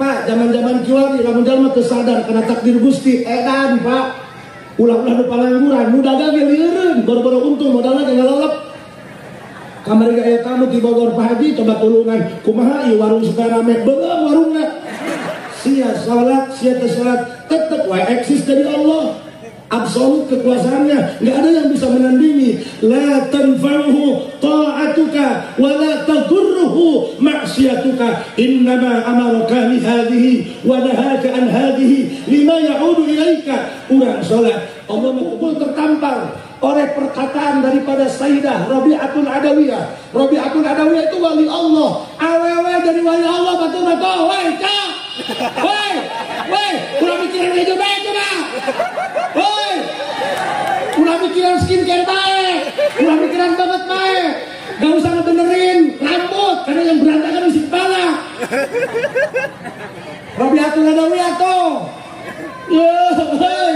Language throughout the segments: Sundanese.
Pak, zaman-zaman kiwari lamun jalma teu sadar kana takdir Gusti, edan Pak. Ulah-ulah nu pangangguran, nu dagang ge lieureun, boro-boro untung modalna ge ngalelep. Kamari ge aya tamu di Bogor Pak Haji coba tulungan, kumaha ieu warung supaya rame, beuleum warungna. Sia salat, sia teu salat, tetep wae eksis dari Allah. Absolut kekuasaannya, nggak ada yang bisa menandingi. La tanfa'uhu ta'atuka wa la tadurruhu ma'siyatuka, innama amaraka li hadhihi wa nahaka an hadhihi lima ya'udu ilaika. Urang salat, Allah mukul tertampar oleh perkataan daripada Sayyidah Rabi'atul Adawiyah. Rabi'atul Adawiyah itu wali Allah. Awewe dari wali Allah batur batur. Woi, cak. Woi, woi, ulah mikiran hijau bae coba. Woi, ulah mikiran skincare bae, ulah mikiran banget bae. Gak usah ngebenerin rambut karena yang berantakan isi kepala. Rabi'atul Adawiyah tuh. Woi.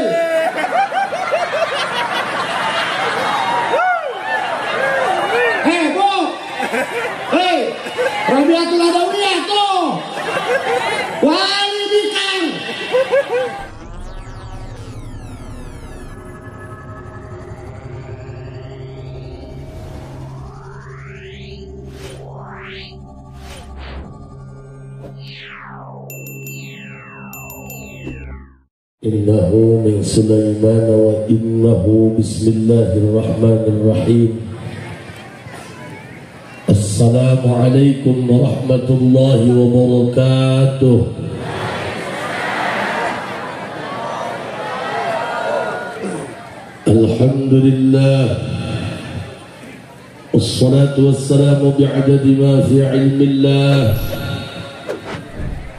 Hei, Bu. Hei, Rabi'atul Adawiyah tuh. Wali bikang. Innahu min Sulaiman wa innahu bismillahirrahmanirrahim. Assalamualaikum warahmatullahi wabarakatuh. Alhamdulillah, wassalatu wassalamu bi'adadi ma fi ilmillah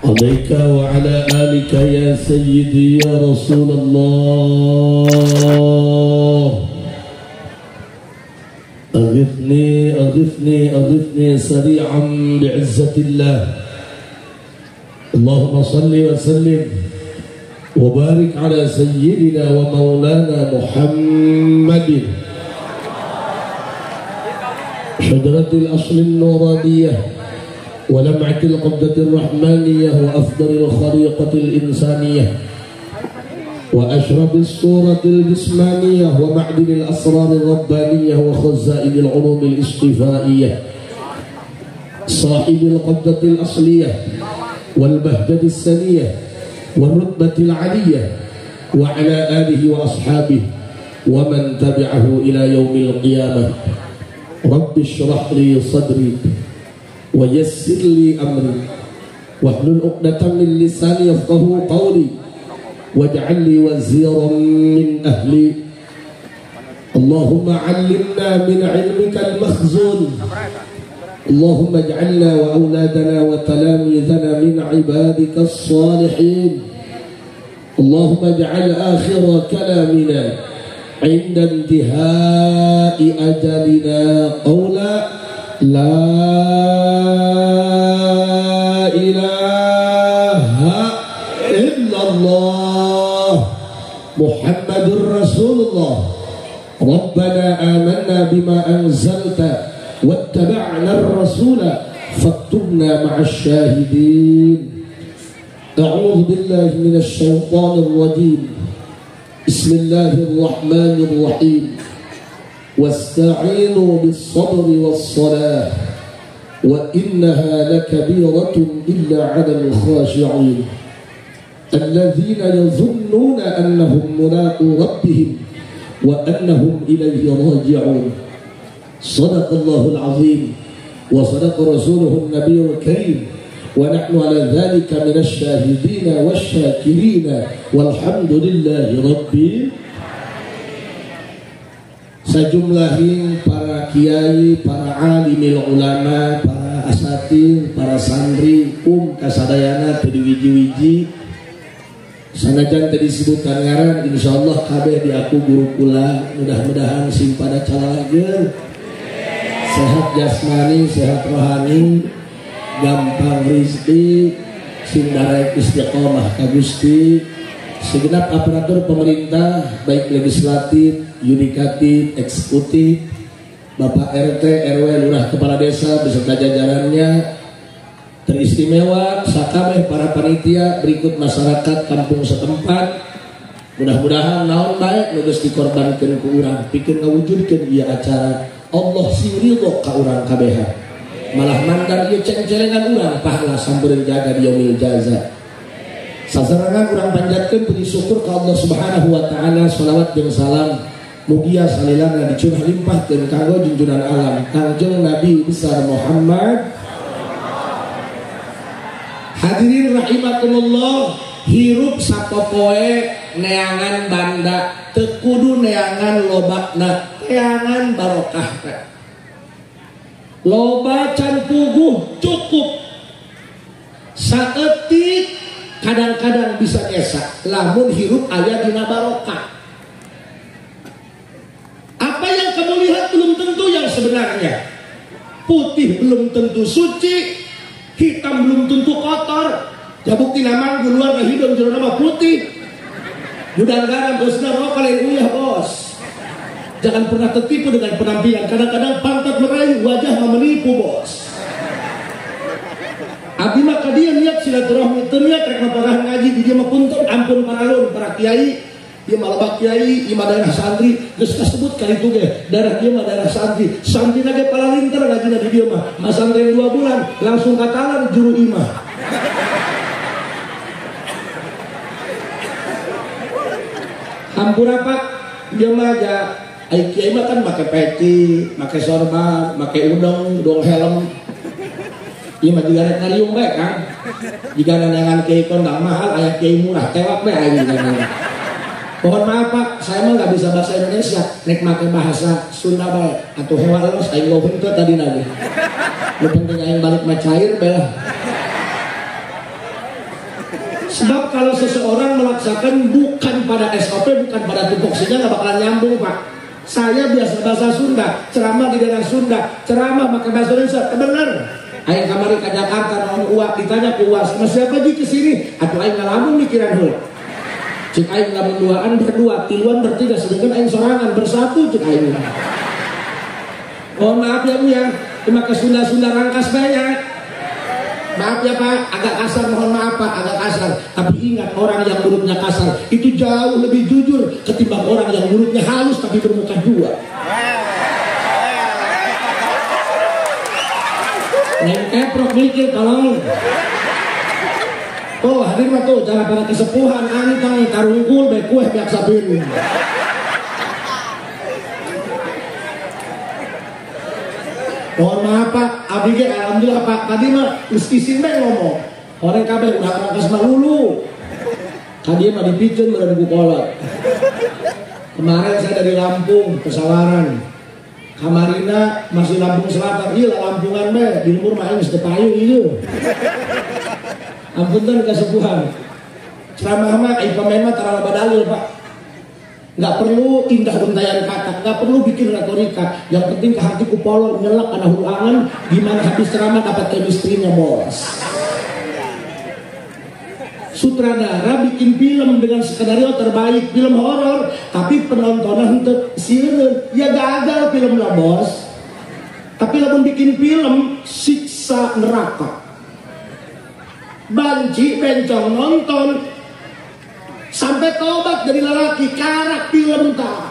alaika wa ala alika ya sayyidi ya Rasulullah. أغثني أغثني أغثني سريعا بعزة الله. اللهم صل وسلم وبارك على سيدنا ومولانا محمد شجرة الأصل النورانية ولمعة القبضة الرحمانية وأفضل الخليقة الإنسانية وأشرف الصورة الجسمانية ومعدن الأسرار الربانية وخزائن العلوم الاصطفائية صاحب القبضة الأصلية والبهجة السنية والرتبة العلية وعلى آله وأصحابه ومن تبعه إلى يوم القيامة. رب اشرح لي صدري ويسر لي أمري واحلل عقدة من لساني يفقهوا قولي واجعل لي وزيرا من أهلي. اللهم علمنا من علمك المخزون. اللهم اجعلنا وأولادنا وتلاميذنا من عبادك الصالحين. اللهم اجعل آخر كلامنا عند انتهاء أجلنا قولا لا إله إلا الله محمد رسول الله. ربنا آمنا بما أنزلت واتبعنا الرسول فاكتبنا مع الشاهدين. أعوذ بالله من الشيطان الرجيم. بسم الله الرحمن الرحيم. واستعينوا بالصبر والصلاة وإنها لكبيرة إلا على الخاشعين الذين يظنون أنهم ملاقو ربهم وأنهم إليه راجعون. صدق الله العظيم وصدق رسوله النبي الكريم ونحن على ذلك من الشاهدين والشاكرين والحمد لله رب. Sajumlahin para kiai, para alimil ulama, para asatid, para santri, kasadayana teu diwiji-wiji. Sanajan teu disebutkan ngaran, insyaallah kabeh diaku guru kula, mudah-mudahan sing pada calageur. Sehat jasmani, sehat rohani, gampang rezeki, sing daraek istiqomah ka Gusti. Segenap aparatur pemerintah, baik legislatif, yudikatif, eksekutif, Bapak RT, RW, Lurah, Kepala Desa beserta jajarannya, teristimewa sakabeh para para panitia, berikut masyarakat kampung setempat. Mudah-mudahan naon bae nu geus dikorbankeun ku urang pikeun ngawujudkeun ieu acara. Allah sing ridho ka urang kabehan. Malah mandar ieu ceng-celengan urang pahala sampeureuh jaga di yaumil jaza. Sasarangan urang panjatkeun puji syukur ka Allah Subhanahu wa taala, shalawat jeung salam mugia salilana dicurah limpahkeun kanggo junjunan alam Kangjeng Nabi besar Muhammad. Hadirin rahimakumullah, hirup sapopoe neangan banda teu kudu neangan lobakna, neangan barokahna. Loba can puguh cukup saeutik kadang-kadang bisa ngesak lamun hirup aya dina barokah. Apa yang kamu lihat belum tentu yang sebenarnya. Putih belum tentu suci, hitam belum tentu kotor. Ya bukti namang di luar hidung jero nama putih. Gudang garam bosna rokok lain uyah bos. Jangan pernah tertipu dengan penampilan. Kadang-kadang pantat merayu, wajah menipu bos. Abdi mah ka dieu niat silaturahmi, teu niat rek mapagah ngaji di dieu mah punten ampun paralun para kiai. Ieu mah lebak kiai, ieu mah daerah santri, geus kasebut kali itu ge. Daerah ieu mah daerah santri. Santrina ge palalinter ngajina di dieu mah. Masantren 2 bulan langsung katalan juru imah. Hampura Pak, dia mah aja. Ai kiai mah kan make peci, make sorban, make udeng, dong helm. Ieu mah jiga rek ngariung bae kan. Jiga neangan kiai kondang mahal, aya kiai murah tewak bae aing jiga. Mohon maaf Pak, saya mah nggak bisa bahasa Indonesia, nek make bahasa Sunda bae atuh hewa los aing lo henteu tadi lagi. Nu penting aing balik mah cair bae lah. Sebab kalau seseorang melaksanakan bukan pada SOP, bukan pada tupoksinya, nggak bakalan nyambung Pak. Saya biasa bahasa Sunda, ceramah di daerah Sunda, ceramah pakai bahasa Indonesia, bener. Aing kamari ke Jakarta naon uak, ditanya ku uak, sama siapa ji kesini? Atau aing ngalamun mikiran heula. Cik aing lamun duaan berdua, tiluan bertiga, sedangkan aing sorangan bersatu cik aing. Mohon maaf ya Bu ya, cuma ke Sunda-Sunda rangkas banyak. Maaf ya Pak, agak kasar, mohon maaf Pak, agak kasar. Tapi ingat, orang yang mulutnya kasar itu jauh lebih jujur ketimbang orang yang mulutnya halus tapi bermuka dua. Lain keprok mikir tolong. Oh hadir mah tuh cara para kesepuhan antang karungkul bae kueh biak sapiring. Mohon maaf Pak, abdi ge alhamdulillah Pak, tadi mah geus isin bae ngomong. Orang kabeh udah rangkas mah lulu. Ka dieu mah dipiceun meureun ku kolot. Kemarin saya dari Lampung, Pesawaran. Kamarina masih Lampung Selatan, ieu lah Lampungan bae, di lembur mah aing geus teu payu ieu. Ampunten kesepuhan. Ceramah mah ai pemain mah tara loba dalil Pak. Nggak perlu indah untayan kata, nggak perlu bikin retorika. Yang penting ke hati kupolo nyelak karena hulu angan, gimana habis ceramah dapat chemistry-nya bos. Sutradara bikin film dengan skenario terbaik, film horor, tapi penontonnya henteu sieun, ya gagal film lah bos. Tapi lamun bikin film siksa neraka. Banci bencong nonton sampai tobat dari lelaki karak film tak.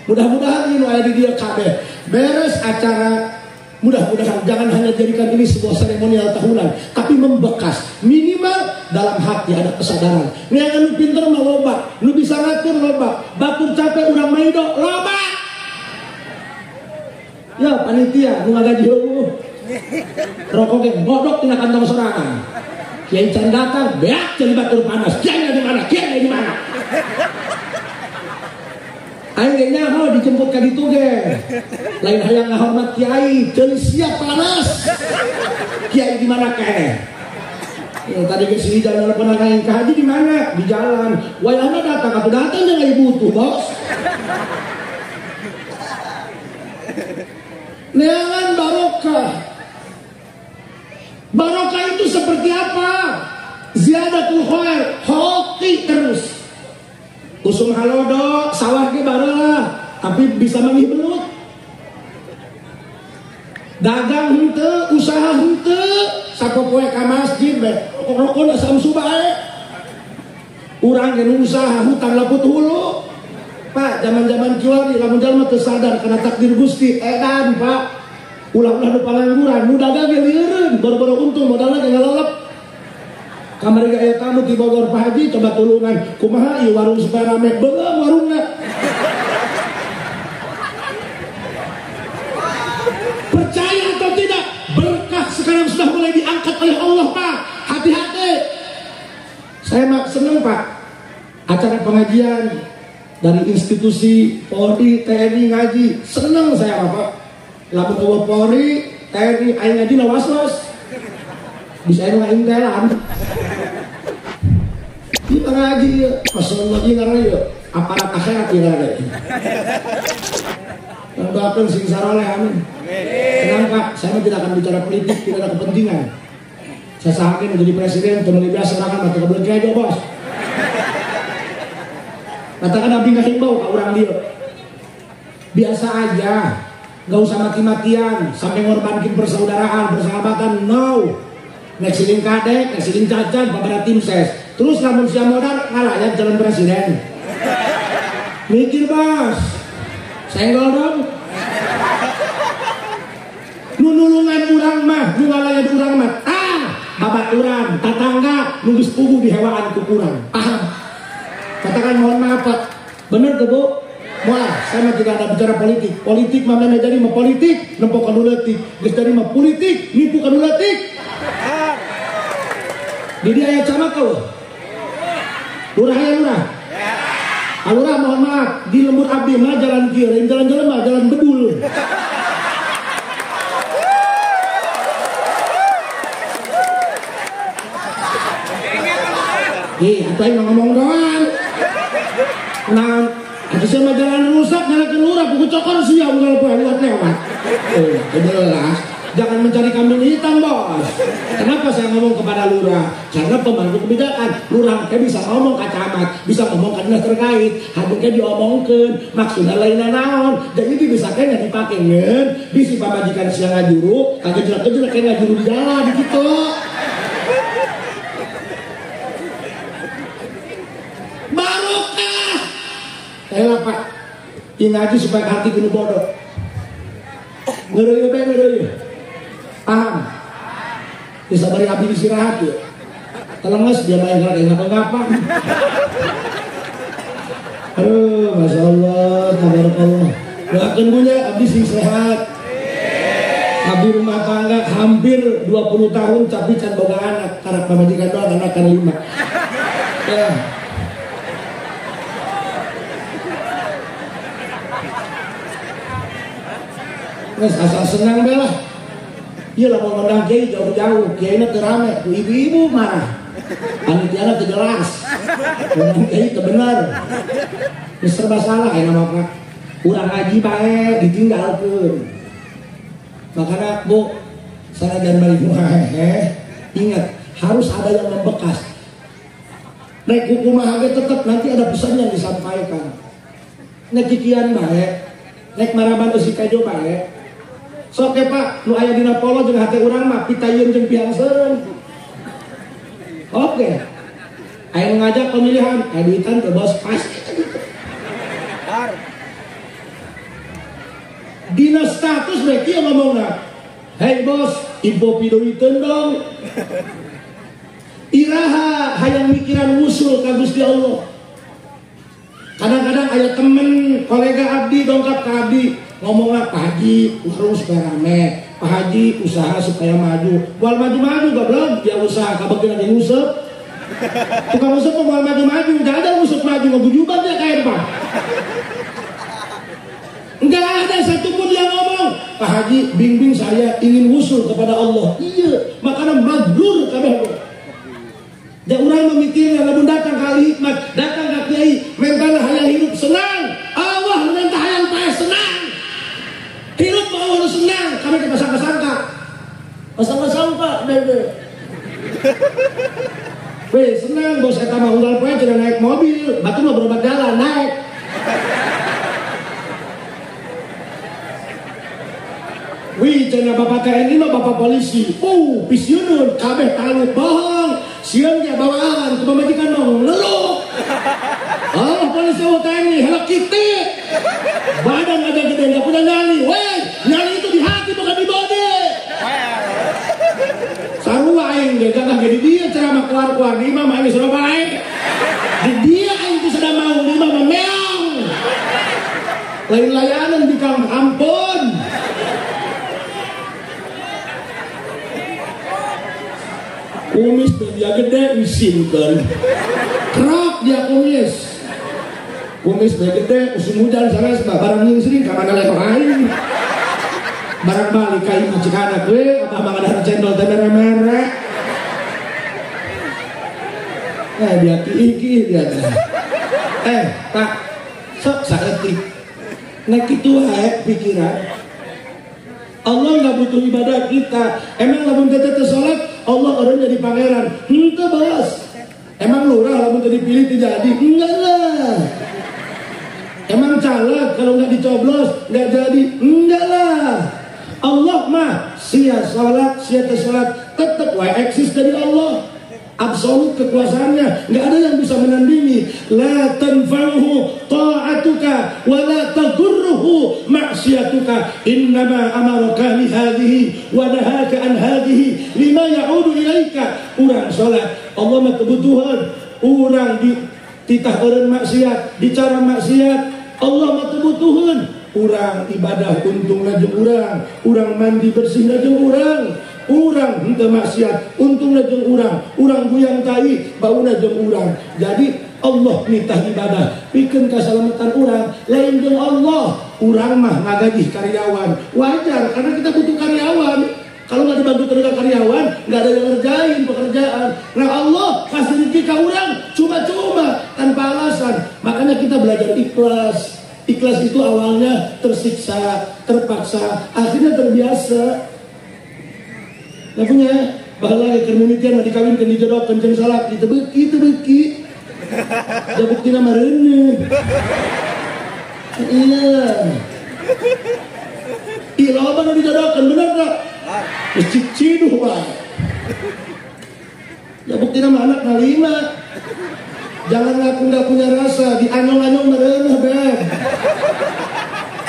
Mudah-mudahan ini aya di dia kabeh. Beres acara, mudah-mudahan jangan hanya jadikan ini sebuah seremonial tahunan, tapi membekas. Minimal dalam hati ada kesadaran. Neangan lu pinter mah loba, lu bisa ngatur loba, batur capek urang maido loba. Ya panitia nu ngagaji heueuh. Rokok ge bodok tina kantong sorangan. Kiai can datang, beak jadi batur panas. Kiai di mana? Kiai di mana? Aing ge nyaho dijemput ka ditu ge. Lain hayang ngahormat kiai, ceuli siap panas. Kiai di mana keneh? Ya, tadi ke sini jalan telepon aing ka haji di mana? Di jalan. Wayahna datang atuh datang jeung ibu tuh, Bos. Neangan barokah. Barokah itu seperti apa? Ziyadatul khair, hoki terus. Usum halodo, sawah ge barelah, tapi bisa manggih belut. Dagang henteu, usaha henteu, sapopoe ka masjid bae. rokok-rokok samsu bae. Urang ge usaha hutang laput hulu. Pak, zaman-zaman kiwari lamun jalma teu sadar kana takdir Gusti, edan Pak. Ulah-ulah nu pangangguran, nu dagang ge lieureun, boro-boro untung modalna ge ngalelep. Kamari ge aya tamu ti Bogor, Pak Haji coba tulungan, kumaha ieu warung supaya rame, beuleum warungna. Percaya atau tidak, berkah sekarang sudah mulai diangkat oleh Allah, Pak. Hati-hati. Saya seneng, Pak. Acara pengajian dari institusi Polri, TNI ngaji, seneng saya, Pak. Lamun eueuh Polri, TNI aing ngaji was-was. Bisa aing ngaintelan. Ieu ngaji, masyaallah ieu ngaran ieu aparat akhirat ieu ngaran. Doakan sing saroleh, amin. Tenang Pak, saya tidak akan bicara politik, tidak ada kepentingan. Saya sahakin menjadi presiden, temen biasa serahkan atau kebun kejo bos. Katakan abdi nggak himbau ke orang dia. Biasa aja, nggak usah mati-matian, sampai ngorbankin persaudaraan, persahabatan, no. Nek siling kadek, nek siling cacat, babara tim ses. Terus lamun siap modal, ngalah ya calon presiden. Mikir bos. Senggol dong. Nu nulungan urang mah, nu ngalayan urang mah, tah babat urang, tatangga nu geus puguh dihewaan ku urang. Paham? Katakan mohon maaf Pak. Bener tuh Bu? Wah, saya mah tidak ada bicara politik. Politik mah memang jadi mah politik, nempo ka nu leutik. Geus jadi mah politik, nipu ka nu leutik. Di dia aya camat eueuh. Lurah ya lurah. Alurah mohon maaf, di lembur abdi mah jalan kieu, lain jalan jelema, jalan bedul. Ih, atuh aing ngomong doang. Nah, atuh sia mah jalan rusak nyalakeun lurah, buku cokor sia unggal poe lewat. Jelas. Jangan mencari kambing hitam, bos. Kenapa saya ngomong kepada lurah? Karena pemangku kebijakan. Lurah kayak bisa ngomong ke camat, bisa ngomong ke dinas terkait, hadungnya diomongkeun, maksudnya lainnya naon. Jadi itu bisa kayak dipake ngeun, bisi pamajikan sia ngajuru, kagak jelek-jelek kayak ngajuru di jalan gitu. Barokah. Elah Pak, ngaji supaya hati kudu bodoh. Ngeureuyeuh bae ngeureuyeuh. Paham? Bisa bari abdi istirahat ya. Telenges dia main gerak ngapa-ngapa. Aduh, Masya Allah, tabarakallah. Doakeun bunya abdi sing sehat. Abdi rumah tangga hampir 20 tahun tapi can boga anak, karena pamajikan doang anak kan 5. Ya. Wes asal senang be lah. Iya lah mau ngundang kiai jauh-jauh, kiainya teu rame, ku ibu-ibu marah. Panitiana teu jelas. Ngundang kiai teu bener. Geus serba salah aya mah Pak. Urang ngaji bae ditinggalkeun. Makanya Bu, sanajan balik hehe, ingat harus ada yang membekas. Nek kumaha ge tetep nanti ada pesan yang disampaikan. Nek kikian bae, nek maraban eusi kajo bae. Sok ke Pak, nu aya dina polo jeung hate urang mah pitayeun jeung piangseun. Oke. Aya nu ngajak pemilihan, aya duitan ke bos pasti gitu. Dina status we kieu ngomongna. Hei bos, info piduiteun dong. Iraha hayang mikiran wusul ka Gusti Allah. Kadang-kadang aya temen kolega abdi dongkap ka abdi ngomonglah Pak Haji warung supaya rame, Pak Haji usaha supaya maju. Moal maju-maju goblok, dia usaha kabegeun aja nguseup. Tukang nguseup mah moal maju-maju, enggak ada nguseup maju ngegujuban dia kayak Pak. Enggak ada satupun yang ngomong, Pak Haji bimbing saya ingin wusul kepada Allah. Iya, makanya maglur kabeh. Da urang memikirnya lamun datang ka ahli hikmat, datang ka kiai, mentana hayang hidup senang. Allah minta hayang paeh senang. Hidup mah Allah senang, kami kita sangka-sangka. Sangka-sangka dede. Weh, senang bos eta mah unggal poe cenah naik mobil, batu mah berobat jalan naik. Wih, cenah bapak TNI mah bapak polisi. Pisiunun kabeh talu bohong. Sieun ge bawaan ku pamajikan mah ngeluk. Oh, polisi TNI Hello Kitty. Badan agak gede nggak punya nyali. Weh, nyali itu di hati bukan di body. Sarua aing ge gagah ge di dieu ceramah keluar-keluar di imah mah aing sudah bae. Di dia aing teu sada mau di imah mah meong. Lain layanan di kampung ampun. Kumis dia gede isinkeun. Kerok dia kumis. Kumis dia gede musim hujan sanes mah barang nyingsiring ka mana leho aing. Barang balik ka imah cikanak we abah mah ngadahar cendol teh mere-mere. Dia kiih-kiih dia teh. Pak, sok saeutik. Nek kitu wae pikiran. Allah nggak butuh ibadah kita. Emang lamun teh teu salat, Allah orang jadi pangeran. Henteu bos. Emang lurah lamun teu dipilih teu jadi? Enggak lah. Emang caleg kalau nggak dicoblos nggak jadi? Enggak lah. Allah mah sia salat, sia teu salat tetep wae eksis dari Allah. Absolut kekuasaannya, nggak ada yang bisa menandingi. La tanfa'uhu ta'atuka wa la tadurruhu ma'siyatuka. Innama amaraka li hadhihi wa nahaka an hadhihi lima ya'udu ilaika. Urang salat, Allah mah kebutuhan. Urang di titah eureun maksiat, bicara maksiat, Allah mah kebutuhan. Urang ibadah untungna jeung urang, urang mandi bersihna jeung urang. Urang henteu maksiat, untungna jeung urang, urang guyang tai, bauna jeung urang. Jadi Allah nitah ibadah, pikeun kasalamatan urang, lain jeung Allah. Urang mah ngagajih karyawan. Wajar karena kita butuh karyawan. Kalau nggak dibantu tenaga karyawan, nggak ada yang ngerjain pekerjaan. Nah Allah kasih rezeki ka urang cuma-cuma tanpa alasan. Makanya kita belajar ikhlas. Ikhlas itu awalnya tersiksa, terpaksa, akhirnya terbiasa. Nah punya baheula keur mimitian mah dikawinkeun dijodohkeun jeung salaki teu beuki teu beuki. Da buktina mah reuneuh. Iya. Ih loba nu dijodohkeun bener teu? Geus ciciduh bae. Da buktina mah anakna 5. Jangan ngaku nggak punya rasa, dianyong-anyong mah reuneuh beb.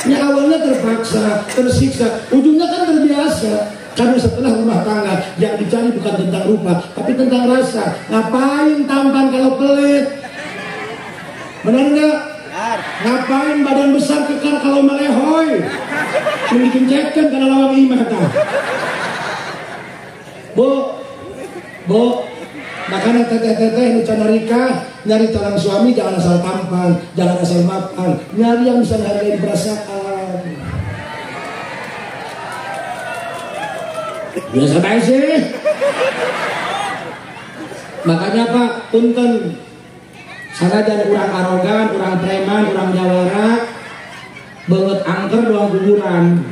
Ini awalnya terpaksa, tersiksa, ujungnya kan terbiasa. Karena setelah rumah tangga yang dicari bukan tentang rupa, tapi tentang rasa. Ngapain tampan kalau pelit? Benar nggak? Ngapain badan besar kekar kalau melehoy? Mending cekan karena lawang imah tah. Bu, bu, makanya teteh-teteh nu canarika nyari calon suami jangan asal tampan, jangan asal mapan, nyari yang bisa menghargai perasaan. Biasa bae sih. Makanya Pak, punten. Sanajan urang arogan, urang preman, urang jawara, beungeut angker doang kuburan.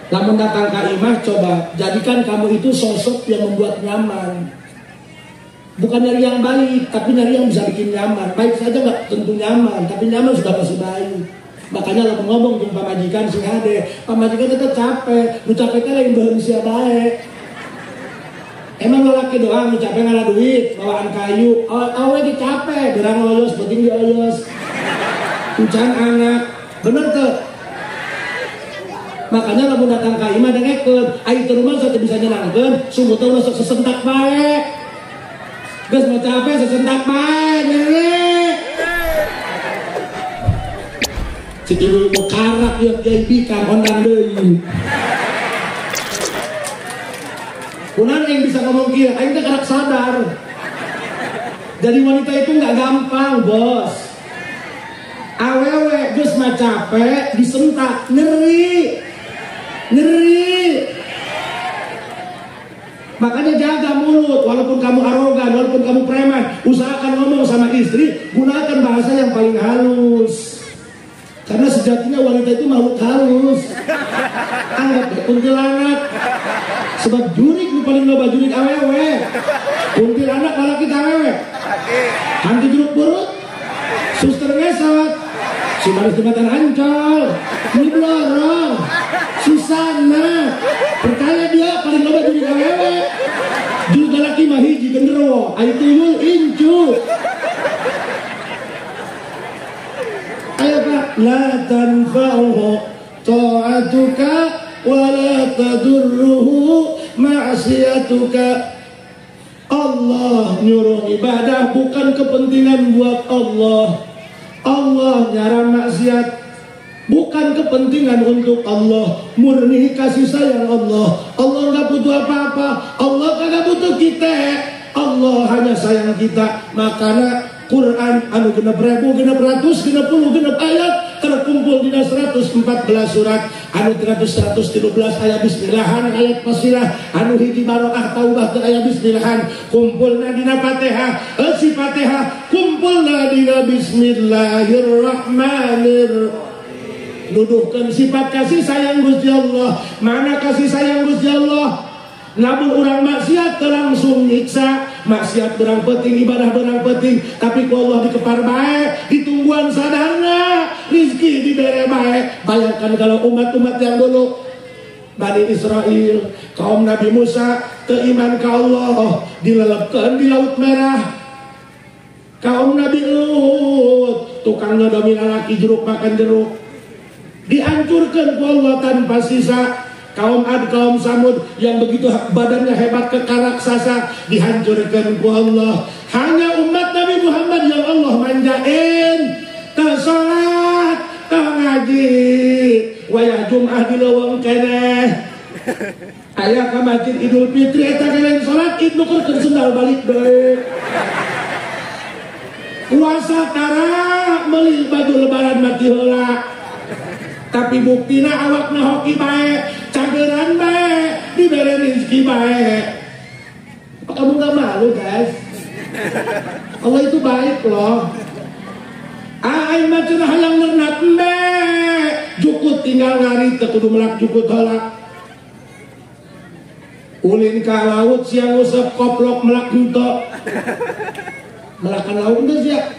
Lamun datang ka imah coba jadikan kamu itu sosok yang membuat nyaman. Bukan nyari yang baik, tapi nyari yang bisa bikin nyaman. Baik saja nggak tentu nyaman, tapi nyaman sudah pasti baik. Makanya lamun ngomong jeung pamajikan sing hade, pamajikan tetep capek, nu capek teh lain beuheung sia bae. Emang lelaki doang nu capek ngala duit, bawaan kayu, awe ge capek, berang loyos, penting dioyos. Ucan anak, bener teu? Makanya lamun datang ka imah dengekeun, ai teu rumah teu bisa nyenangkeun, sumut teh ulah sok sesentak bae. Geus mah capek sesentak bae, nyeri. Cik ibu karak ya kiai bikang ondang deui. Kunaon yang bisa ngomong kieu, aing teh karak sadar. Jadi wanita itu nggak gampang, bos. Awewe geus mah capek, disentak, nyeri. Nyeri. Makanya jaga mulut, walaupun kamu arogan, walaupun kamu preman, usahakan ngomong sama istri, gunakan bahasa yang paling halus. Karena sejatinya wanita itu makhluk halus. Anggap deh kuntilanak. Sebab jurik nu paling loba jurik awewe. Kuntilanak malah kita awewe. Hantu jeruk purut, suster ngesot, si manis jembatan Ancol, Nyi Blorong, Susana. Percaya dia paling loba jurik awewe. Jus lalaki mah hiji genderuwo, aya tuyul incu. Ayo Pak, la tanfa'uhu ta'atuka wa la tadurruhu ma'siyatuka. Allah nyuruh ibadah bukan kepentingan buat Allah. Allah nyarang maksiat bukan kepentingan untuk Allah, murni kasih sayang Allah. Allah nggak butuh apa-apa, Allah nggak butuh kita, Allah hanya sayang kita. Makanya Quran anu 6.000, 600, 60, 6 ayat terkumpul di 114 surat, anu 113 ayat bismillahan, ayat fasilah, anu hiji barokah taubah teu aya bismillahan, kumpulna dina Fatihah, eusi Fatihah kumpulna dina bismillahirrahmanirrahim. Nuduhkeun sifat kasih sayang Gusti Allah. Mana kasih sayang Gusti Allah? Namun orang maksiat langsung nyiksa. Maksiat berang penting, ibadah berang penting, tapi ku Allah dikepar bae, ditungguan sadarna, rizki dibere bae. Bayangkan kalau umat-umat yang dulu, Bani Israel, kaum Nabi Musa, keiman ke Allah, dilelepkan di Laut Merah. Kaum Nabi Lut, tukang nyodomi lalaki jeruk makan jeruk, dihancurkan ku Allah tanpa sisa. Kaum Ad, kaum Samud yang begitu badannya hebat kekar raksasa dihancurkan ku Allah. Hanya umat Nabi Muhammad yang Allah manjain, tak salat, tak ngaji, wayah Jum'ah di leuweung keneh. Aya ka masjid Idul Fitri eta kalian salat id nukerkeun sendal balik deui. Puasa tara meuli baju lebaran mati heula. Tapi buktina awakna hoki bae, cageran bae, dibere rezeki bae. Apa kamu nggak malu guys? Allah itu baik loh. Aing mah cenah hayang nernak embe. Jukut tinggal ngarit teu kudu melak jukut heula. Ulin ka laut siang usep koplok melak henteu. Melakan laut teh sia.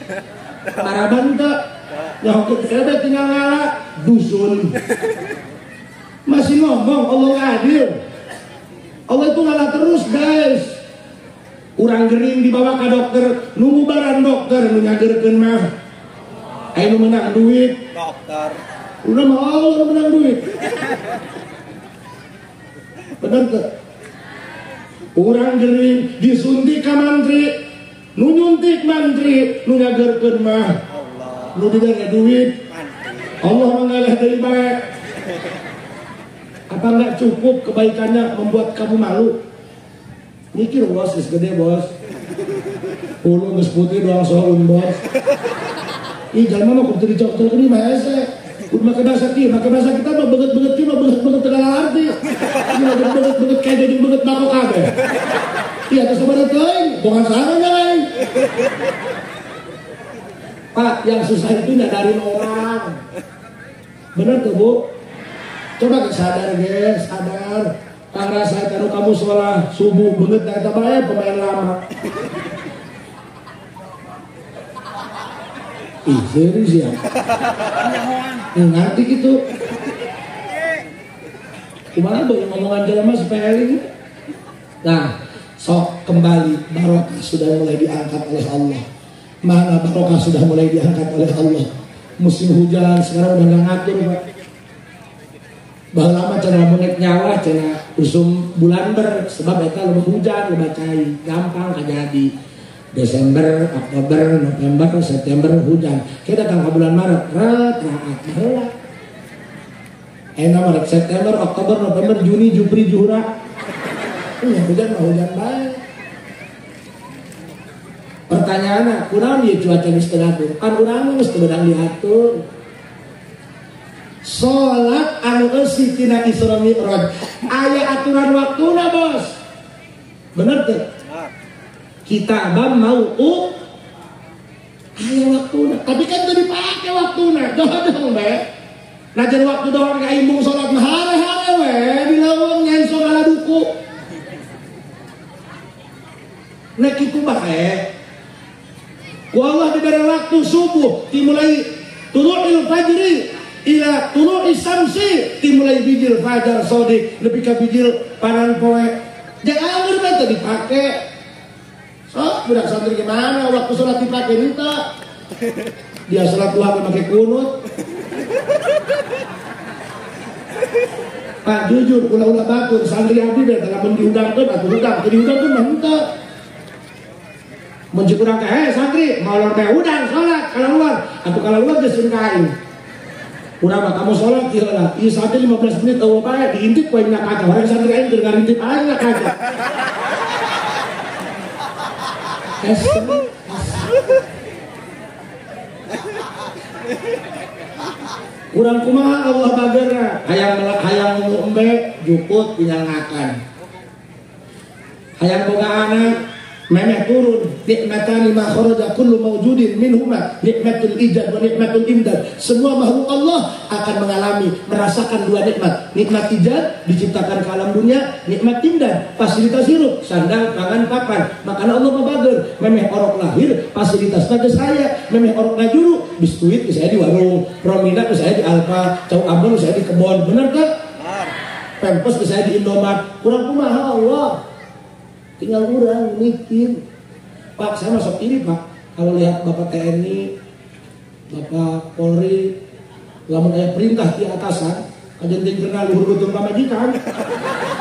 Maraban teu. Nyaho kitu tinggal ngala dusun. Masih ngomong Allah adil. Allah itu ngalah terus guys. Urang gering dibawa ke dokter, nunggu baran dokter nu nyageurkeun mah. Aya nu menang duit, dokter. Udah mau Allah menang duit. Bener teu? Urang gering disuntik ka mantri, nu nyuntik mantri, nu nyageurkeun mah. Nu dibere duit, Allah mengalah dari baik. Apa nggak cukup kebaikannya membuat kamu malu? Mikir bos, geus gede bos. Ulu geus putih doang soun bos. Ih jalma mah kudu dicok-cok ini mah hese. Kudu make bahasa kieu, make bahasa kita mah beungeut-beungeut kieu mah beungeut-beungeut teu arti. Ieu mah beungeut-beungeut kayak jadi beungeut bako kabeh. Iya geus sabar teuing, bukan sarana lain. Pak, yang susah itu nyadarin orang. Bener tuh bu? Coba sadar guys, sadar. Kang rasa kalau kamu sholat subuh banget eta bae pemain lama. Ih serius ya? Ngerti gitu. Kumaha boy ngomongan jelema sepele ini? Nah, sok kembali barokah sudah mulai diangkat oleh Allah. Mana barokah sudah mulai diangkat oleh Allah. Musim hujan sekarang udah nggak ngatur pak. Baheula mah cenah menek nyawa cenah usum bulan ber sebab eta lebih hujan lebih cai gampang kajadi. Desember, Oktober, November, September hujan. Kita datang ke bulan Maret, ret raat baheula. Enak Maret, September, Oktober, November, Juni, Jupri, Juhra. Hujan mah hujan bae. Pertanyaanna, kunaon ieu cuaca geus teu ngatur? Kan urang geus teu beunang diatur. Salat anu eusi tina Isra Mi'raj aya aturan waktuna bos. Bener teu? Kita bam mau aya waktuna, tapi kan teu dipake waktuna. Dong bae. Najan waktu doang ka imbung salat mah hare-hare we di leuweung nyenso ngaladuku. Nek kitu bae. Ku Allah diberi waktu subuh dimulai tulu'il fajri ila tulu'i samsi dimulai bijil fajar sodik lebih ke bijil panan poe Jangan mah teu dipake. Sok budak santri gimana waktu sholat dipake minta. Dia sholat duha pakai kunut. Pak jujur ulah-ulah batur santri abdi deh lamun diundangkeun atuh hudang, teu diundangkeun mah henteu. Mun cek urang teh, santri molor teh hudang sholat keluar, atuh keluar geus ka aing. Urang mah kamu sholat ieu lah, ieu santri 15 menit eueuh bae diintip ku aing na kaca, orang santri aing keur ngarintip aing na kaca. Kurang kumaha Allah bagerna, hayang melak hayang embe jukut pinyangakan. Hayang boga anak memeh turun nikmatani ma kharaja kullu mawjudin minhuma nikmatul ijad wa nikmatul imdad. Semua makhluk Allah akan mengalami merasakan dua nikmat. Nikmat ijad diciptakan ke alam dunia, nikmat imdad fasilitas hirup, sandang, pangan, papan. Makanya Allah mabager memeh orok lahir fasilitas geus aya, memeh orok ngajuru biskuit geus aya di warung, Romina geus aya di Alfa, cau ambon geus aya di kebon. Bener teu? Pempes geus aya di Indomaret. Kurang kumaha Allah? Tinggal urang mikir. Pak, saya masuk ini Pak. Kalau lihat Bapak TNI, Bapak Polri, lamun aya perintah di atasan, kajenting kena luhur beuteung pamajikan.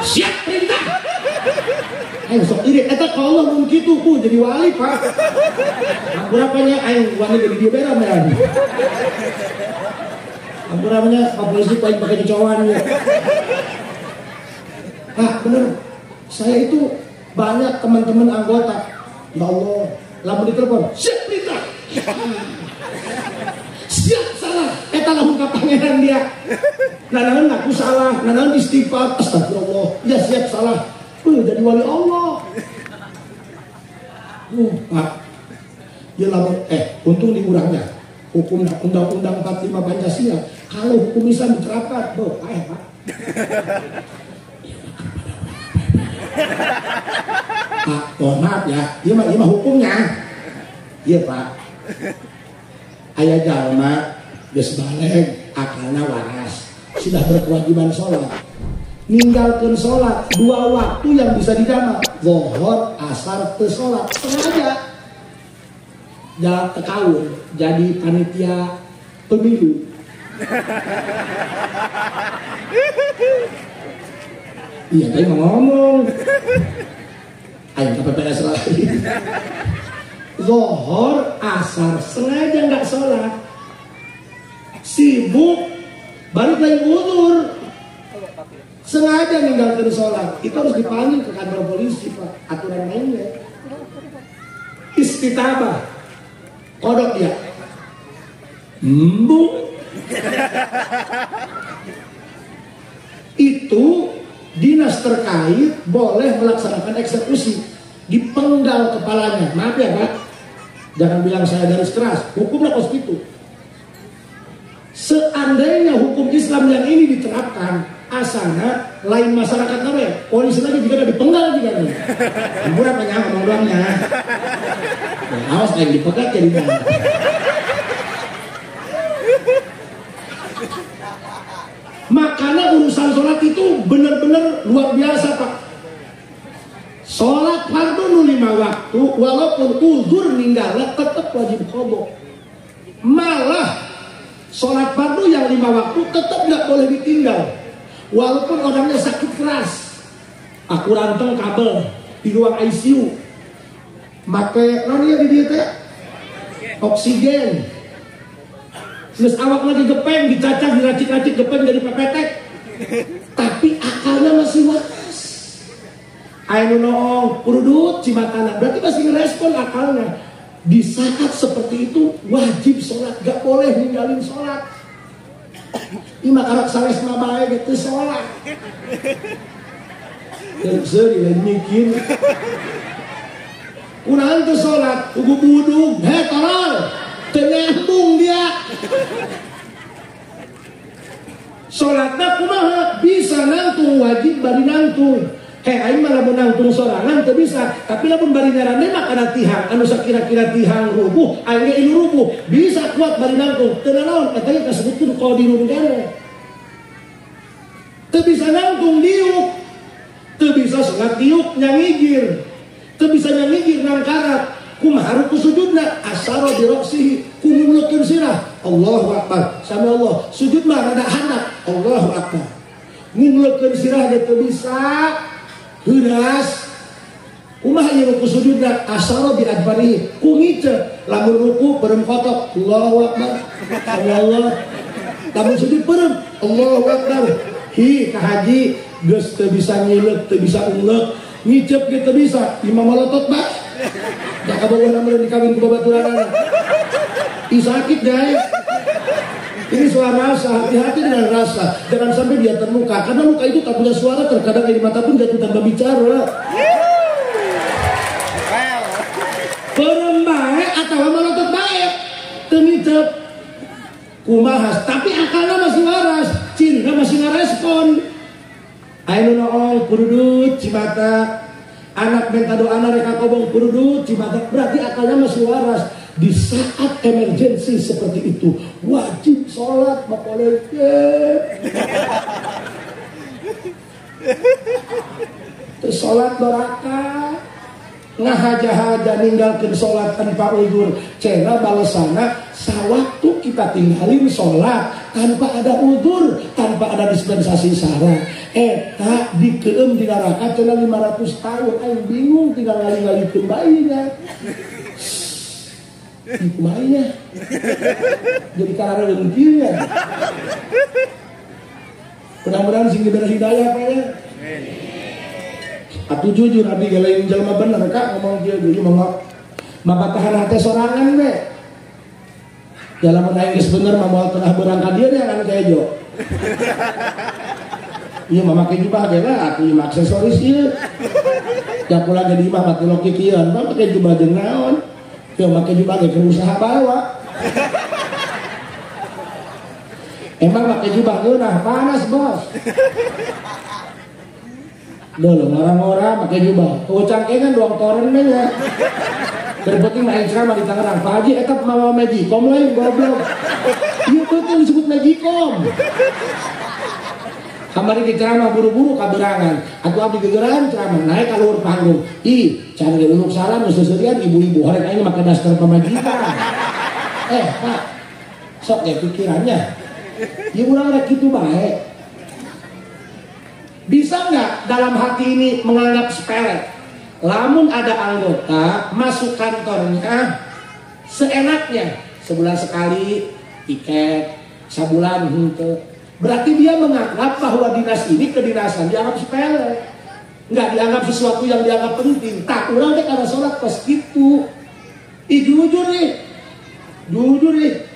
Siap perintah. Aing sok iri eta ka Allah mun kitu ku jadi wali Pak. Ampurapanya aing wani jadi dia bera merah. Ampurapanya Pak polisi paling pakai cocoan ya. Pak, bener. Saya itu banyak teman-teman anggota, ya Allah, lamun ditelepon, siap perintah, siap salah, eta lamun ka pangeran dia, nanaon ngaku salah, nanaon istighfar, astagfirullah, ya siap salah, jadi wali Allah. Pak, ya lamun, untung diurangnya, hukum undang-undang 45 Pancasila, kalau hukum Islam diterapkan, boh, Pak. Pak, mohon maaf ya, iya mah hukumnya. Iya Pak. Ayah jalma geus baleg, akalna waras, sudah berkewajiban sholat. Ninggalkeun sholat dua waktu yang bisa dijamak, zuhur, asar, teu sholat sengaja. Jalan tekawun jadi panitia pemilu. Iya, tadi mau ngomong. Ayo KPPS lagi. Zohor, asar, sengaja nggak sholat. Sibuk, baru lain uzur. Sengaja ninggalkan sholat. Itu harus dipanggil ke kantor polisi, Pak. Aturan mainnya. Istitabah. Kodok dia. Embung. Itu dinas terkait boleh melaksanakan eksekusi, dipenggal kepalanya. Maaf ya Pak, jangan bilang saya garis keras, hukumnya kos gitu. Seandainya hukum Islam yang ini diterapkan, asana lain masyarakat nawe, polisi lagi juga udah dipenggal juga nih. Ampun apa ngomong doangnya. Ya, awas yang dipegat jadi mana. Makanya urusan sholat itu benar-benar luar biasa Pak. Sholat fardu nu 5 waktu, walaupun uzur ninggalna tetap wajib qadha. Malah sholat fardu yang 5 waktu tetap nggak boleh ditinggal, walaupun orangnya sakit keras. Aku ranteng kabel di ruang ICU, make non ya di dia teh oksigen. Terus awak lagi gepeng, dicacah, diracik-racik gepeng jadi pepetek. Tapi akalnya masih waras. Ayo noong, purudut, cimatana. Berarti masih ngerespon akalnya. Di saat seperti itu wajib sholat, gak boleh ninggalin sholat. Ima karak sales mabae gitu sholat. Terus dia mikir. Kunaon teu sholat, ugu budug, heh tolol. Tenyambung dia. Sholatna kumaha bisa nangtung wajib bari nangtung. Heh aing mah lamun nangtung sorangan teu bisa, tapi lamun bari nyarande mah kana tihang anu sakira-kira tihang rubuh, aing ge ilu rubuh, bisa kuat bari nangtung. Teu nanaon eta ge kasebutkeun qadirun kana. Teu bisa nangtung diuk. Teu bisa salat diuk nyangigir. Teu bisa nyangigir nangkarat. Kumaha ruku sujudna asaro bi ra'sihi ku nguleukeun sirah. Allahu akbar. Sami Allah. Sujud mah rada handap. Allahu akbar. Nguleukeun sirah ge teu bisa. Heuras. Kumaha ieu ruku sujudna asaro bi adbarihi ku ngiceup. Lamun ruku beureum kotok. Allahu akbar. Sami Allah. Lamun sujud beureum. Allahu akbar. Hi ka haji geus teu bisa ngileuk, teu bisa ungeuk, ngiceup ge teu bisa. Imam malotot bae. Da kabogohna meureun dikawin ku babaturanana. Ih sakit guys. Ini soal rasa, hati-hati dengan rasa. Jangan sampai dia terluka, karena luka itu tak punya suara, terkadang air mata pun jatuh tanpa bicara. Beureum bae atawa malotot bae. Teu ngiceup. Kumaha, tapi akalnya masih waras, cirina masih ngarespon. Aya nu noong purudut cimata. Anak minta doa reka kobong purudut cimata, berarti akalnya masih waras. Di saat emergensi seperti itu wajib sholat makoleke. Terus sholat doraka ngahaja-haja ninggalkan sholat tanpa uzur. Cena balesana sawaktu kita tinggalin sholat tanpa ada uzur, tanpa ada dispensasi syarat, eta dikeum di neraka cena 500 tahun. Aing bingung tinggal ngali-ngalikeun bayinya. Kumanya jadi karena kieu. Mudah-mudahan sing diberi hidayah Pak ya. Atuh jujur abdi ge lain jelema bener Kak ngomong kieu jujur mah mapatahan hate sorangan we. Ya lamun aing geus bener mah moal tengah beurang ka dieu kan kejo. Ieu mah make jubah ge lah atuh ieu aksesoris ieu. Da kula ge di imah mah tilok kikieuan mah make jubah jeung naon. Ieu make jubah ge keur usaha bawa. Emang make jubah geunah panas bos. Dulu orang-orang pakai jubah, oh cangkengan doang toren nya. Terpenting main ceramah di Tangerang. Pak Haji etap mama magicom lain goblok. Iya betul disebut magicom. Kamari ke ceramah buru-buru kaberangan. Atuh abdi gegeran ceramah naik ka luhur panggung. Ih, can ge uluk salam geus seuseurian ibu-ibu horeng aing make daster pamajikan. Pak, sok ge pikirannya. Ieu urang rek kitu bae. Bisa nggak dalam hati ini menganggap sepele? Lamun ada anggota masuk kantornya seenaknya, sebulan sekali tiket, sebulan henteu. Berarti dia menganggap bahwa dinas ini kedinasan dianggap sepele, nggak dianggap sesuatu yang dianggap penting. Tak urang teh karena sholat pas gitu. Ih jujur nih, jujur nih.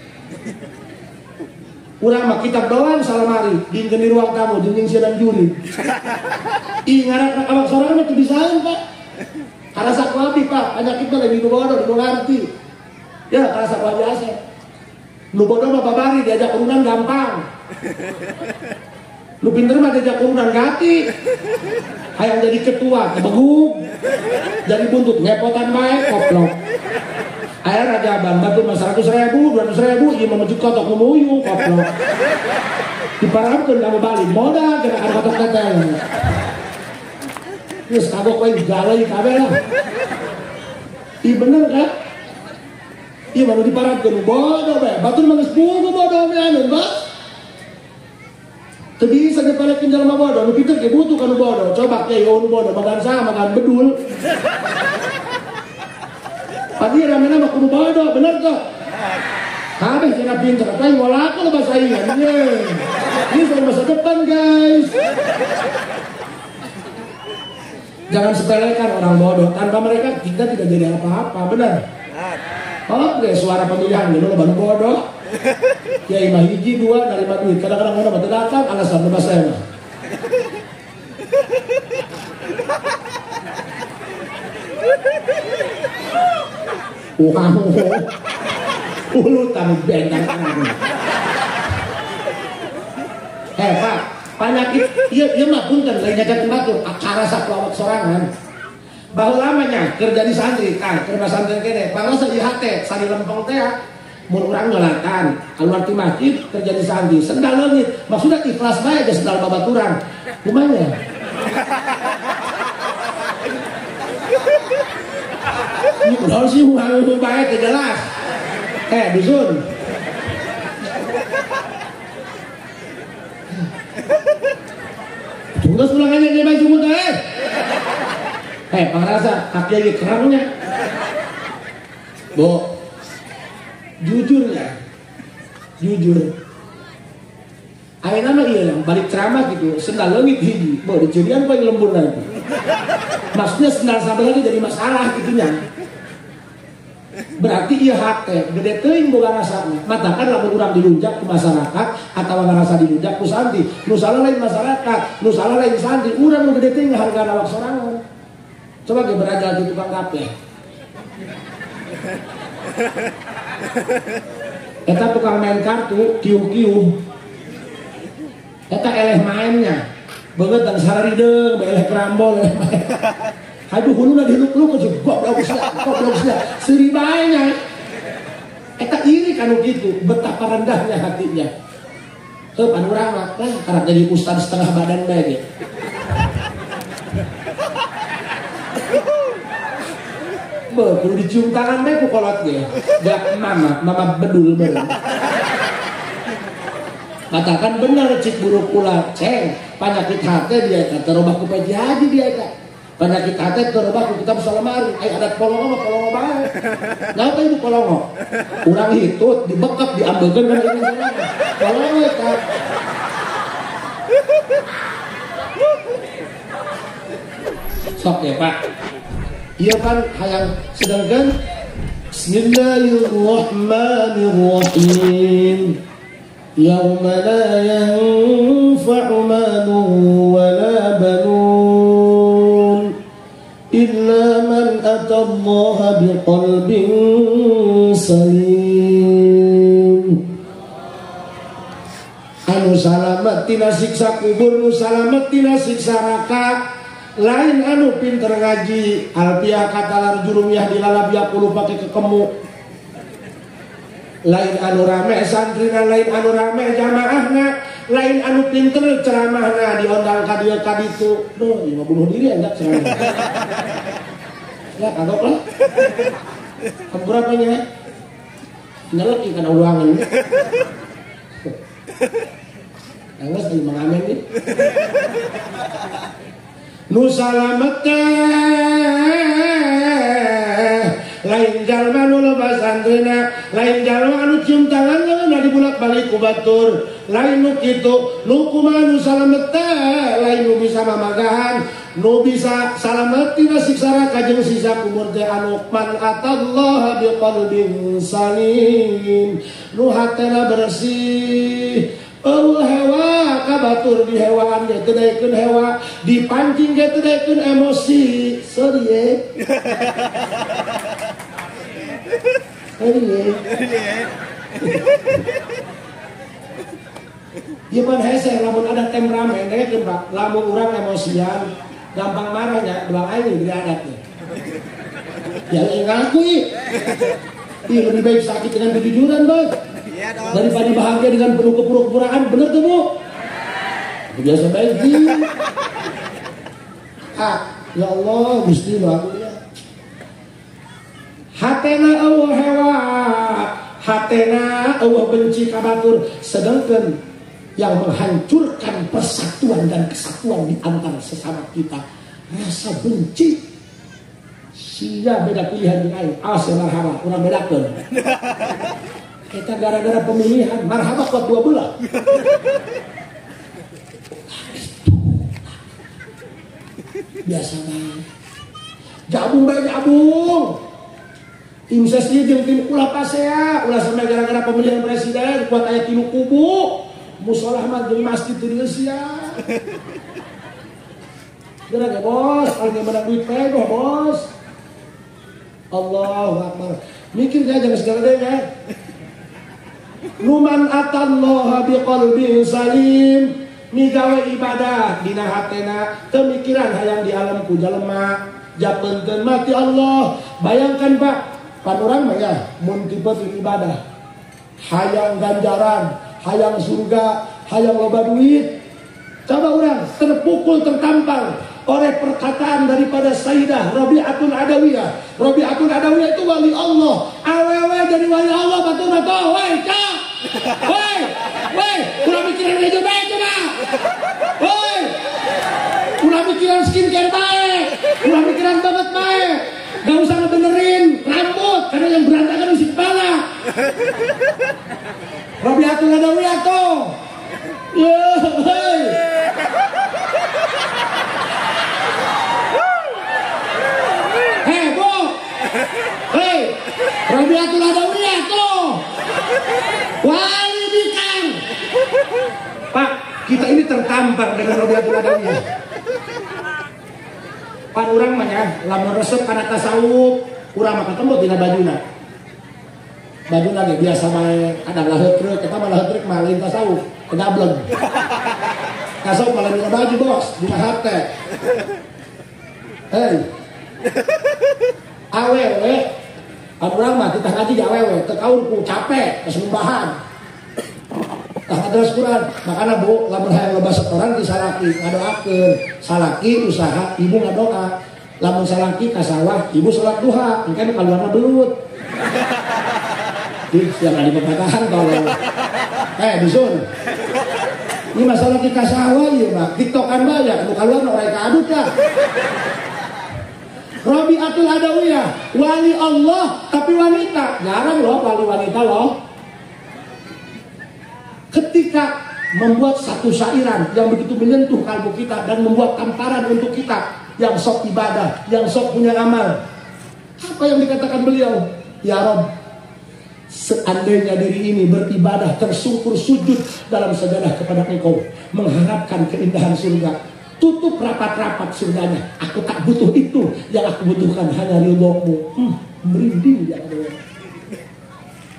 Urang mah kitab doang salamari, dingkeun di ruang tamu jeung sia dan juri. Ih ngarak awak sorangan mah teu bisaan, Pak. Karasa ku abdi, Pak, penyakit mah lagi nu bodoh, nu ngarti. Ya, karasa ku abdi asa. Nu bodoh mah babari diajak urunan gampang. Nu pinter mah diajak urunan gati. Hayang jadi ketua, kebegug. Jadi buntut ngepotan bae koplok. Air raja ban batu mah 100.000, 200.000, ieu mah meujud kotok nu muyung koplok. Diparamkeun kamu balik modal kena kotok tetel. Terus kagok we galai kabeh lah. Ih bener kan? Iya baru diparamkeun bodoh bae. Batur mah geus puguh bodoh we anu, Bos. Teu bisa diparekeun jelema bodoh, nu pinter ge butuh ka nu bodoh. Coba ke nu bodoh makan sama makan bedul. Padi ramena mah kudu bodoh, bener kok. Kabeh cenah pinter, tapi moal aku lo bahasa ieu. Ini soal masa depan, guys. Jangan sepelekan orang bodoh. Tanpa mereka kita tidak jadi apa-apa, benar. Oke, suara pemilihan dulu baru bodoh. Kiai mah hiji dua nerima duit. Kadang-kadang orang mah datang alasan bebas saya mah. Ulu tamu bentang tangan. Pak, penyakit ieu mah punten lain nyacakeun batur, karasa ku awak sorangan. Baheula mah nya keur jadi santri, tah keur masantren kene, pangrasa ieu hate sari lempeng teh mun urang nyolatan, keluar ti masjid keur jadi santri, sendal leungit, maksudna ikhlas bae geus sendal babaturan. Kumaha nya? Ini kunaon sih huang bae teu jelas. Dusun. Tunggu pulang aja dia maju muda eh. Pangrasa kaki lagi keramnya. Bo, jujur ya, jujur. Ayeuna mah ieu balik ceramah gitu, sendal leungit hiji, bo dicurian paling lembur nanti. Maksudnya sendal sampai lagi jadi masalah gitunya. Berarti ieu hate gede teuing boga rasana. Matakan lamun urang dilunjak ku masyarakat atawa ngarasa dilunjak ku santri. Nu salah lain masyarakat, nu salah lain santri, urang nu gede teuing harga awak sorangan. Coba ge berajal di tukang kape. Eta tukang main kartu kiuh-kiuh. Eta eleh mainnya. Beungeut tang sararideung, eleh kerambol eleh main. Aduh huluna diluk-luk aja goblok sia, goblok sia. Seuri bae nya. Eta iri kanu kitu, betapa rendahnya hatinya. Heuh pan urang mah lah karek jadi ustad setengah badan bae ge. Be, kudu dicium tangan bae ku kolot ge. Da mama, mama bedul bener. Katakan bener cik buruk ulah ceng, penyakit hati dia eta terobah ku Pak Haji dia eta. Penyakit hati terobah ku kitab salamari, ai adat polongo mah polongo bae. Naon teh ibu polongo? Urang hitut dibekep diambekeun kana ieu sorangan. Polongo eta. Sok ya Pak. Iya kan hayang sedangkan Bismillahirrahmanirrahim. Yauma la yanfa'u malun wala banun illa man atallaha biqalbin salim. Anu salamet tina siksa kubur, nu salamet tina siksa neraka. Lain anu pinter ngaji alfiah katalar jurumiyah dilalap yaqulu pake kekemu. Lain anu rame santrina, lain anu rame jamaahna, lain anu pinter ceramahna diondang ka dieu ka ditu. Duh, ieu mah bunuh diri enggak ceramah. Ya kagok lah. Hampura nya. Nyelek kana ruangan. Anggeus di mengamen nih. Nu salamet lain jalma nu loba santrina, lain jalma anu cium tangan na dibulak-balik ku batur, lain nu kitu, nu kumaha nu salamet teh, lain nu bisa mamagahan, nu bisa salamet tina siksa neraka jeung siksa kubur teh anu man atallaha biqalbin salim, nu hatena bersih. Eueuh hewa ka batur dihewaan ge teu daekeun hewa, dipancing ge teu daekeun emosi. Seuri ye. Seuri ye. Ieu mah hese lamun ada temperamen daekeun Pak, lamun urang emosian, gampang marahnya, doang aing jadi adatnya. Ya ngaku ih. Ih lebih baik sakit dengan kejujuran, Bang. Daripada bahagia dengan penuh kepura-puraan, bener tuh Bu? Biasa baik. Ah, ya Allah, Gusti aku ya. Hatena eueuh hewa, hatena eueuh benci ka batur, sedangkan yang menghancurkan persatuan dan kesatuan di antara sesama kita rasa benci. Sia beda pilihan jeung aing, awas ya marhaba, urang bedakeun. Kita gara-gara pemilihan marhaba kuat dua belah. Biasa banget. Jabung bae jabung. Tim ses ieu jeung tim ulah pasea, ulah sampai gara-gara pemilihan presiden kuat aya tilu kubu. Musolah mah jeung masjid teu dieusia. Geura ge bos, kalau menang duit pegoh bos. Allahu Akbar. Mikir jangan segala deh ya. Numan atallaha biqalbin salim, migawe ibadah dina hatena teu mikiran hayang di alam ku jalema, japeunteun mati Allah. Bayangkan Pak, pan urang mah ya mun tipe ibadah hayang ganjaran, hayang surga, hayang loba duit. Coba urang terpukul tertampar, oleh perkataan daripada Sayyidah Rabi'atul Adawiyah. Rabi'atul Adawiyah itu wali Allah. Awewe jadi wali Allah batur-batur. Woi, cak. Woi, woi, ulah mikiran baju bae coba. Woi. Ulah mikiran skincare bae. Ulah mikiran banget bae. Gak usah ngebenerin rambut karena yang berantakan isi kepala. Rabi'atul Adawiyah tuh. Hei. Hei, Bu. Hei, Rabi'atul Adawiyah tuh. Wali bikang. Pak, kita ini tertampar dengan Rabi'atul Adawiyah. Pan urang mah nya, lamun resep kana tasawuf, urang mah ketemu dina bajuna. Bajuna ge biasa bae, kadang laheut truk, eta mah laheut truk mah lain tasawuf, kedableng. Tasawuf malah dina baju, bos, dina hate. Hei. Awewe, pan urang mah kita ngaji ge awewe, teu kaur ku capek, geus ngumbahan. Tah terus Quran, makana Bu, lamun hayang loba setoran ti salaki ngadoakeun, salaki usaha, ibu ngadoa. Lamun salaki ka sawah, ibu salat duha, engke nu kaluarna belut. Ih, siang di pepatahan tolong. Dusun. Ini masalah kita sawah ieu mah, tiktokan banyak, nu kaluarna orang ka adut dah. Rabi'atul Adawiyah, wali Allah tapi wanita. Jarang loh wali wanita loh. Ketika membuat satu syairan yang begitu menyentuh kalbu kita dan membuat tamparan untuk kita yang sok ibadah, yang sok punya amal. Apa yang dikatakan beliau? Ya Rob, seandainya diri ini beribadah tersungkur sujud dalam sajadah kepada Engkau, mengharapkan keindahan surga, tutup rapat-rapat surganya. Aku tak butuh itu, yang aku butuhkan hanya ridhomu. Merinding ya Allah.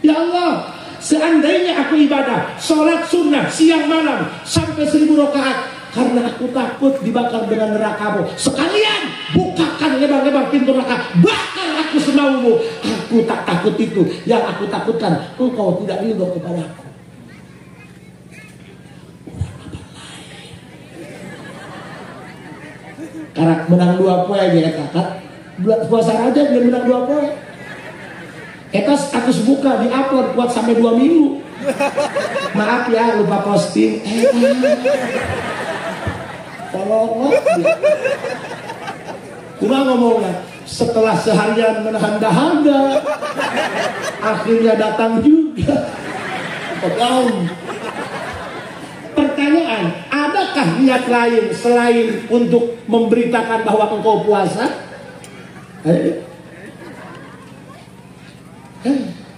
Ya Allah, seandainya aku ibadah, sholat sunnah siang malam sampai 1000 rakaat, karena aku takut dibakar dengan nerakamu. Sekalian bukakan lebar-lebar pintu neraka, bakar aku semaumu. Aku tak takut itu, yang aku takutkan engkau tidak ridho kepada aku. Karena menang 2 poin ya kakak. Puasa aja dia menang 2 poin. Eta status buka di upload kuat sampai 2 minggu. Maaf ya lupa posting. Tolong kurang ngomongnya. Setelah seharian menahan dahaga, akhirnya datang juga. Tolong. Pertanyaan, adakah niat lain selain untuk memberitakan bahwa engkau puasa?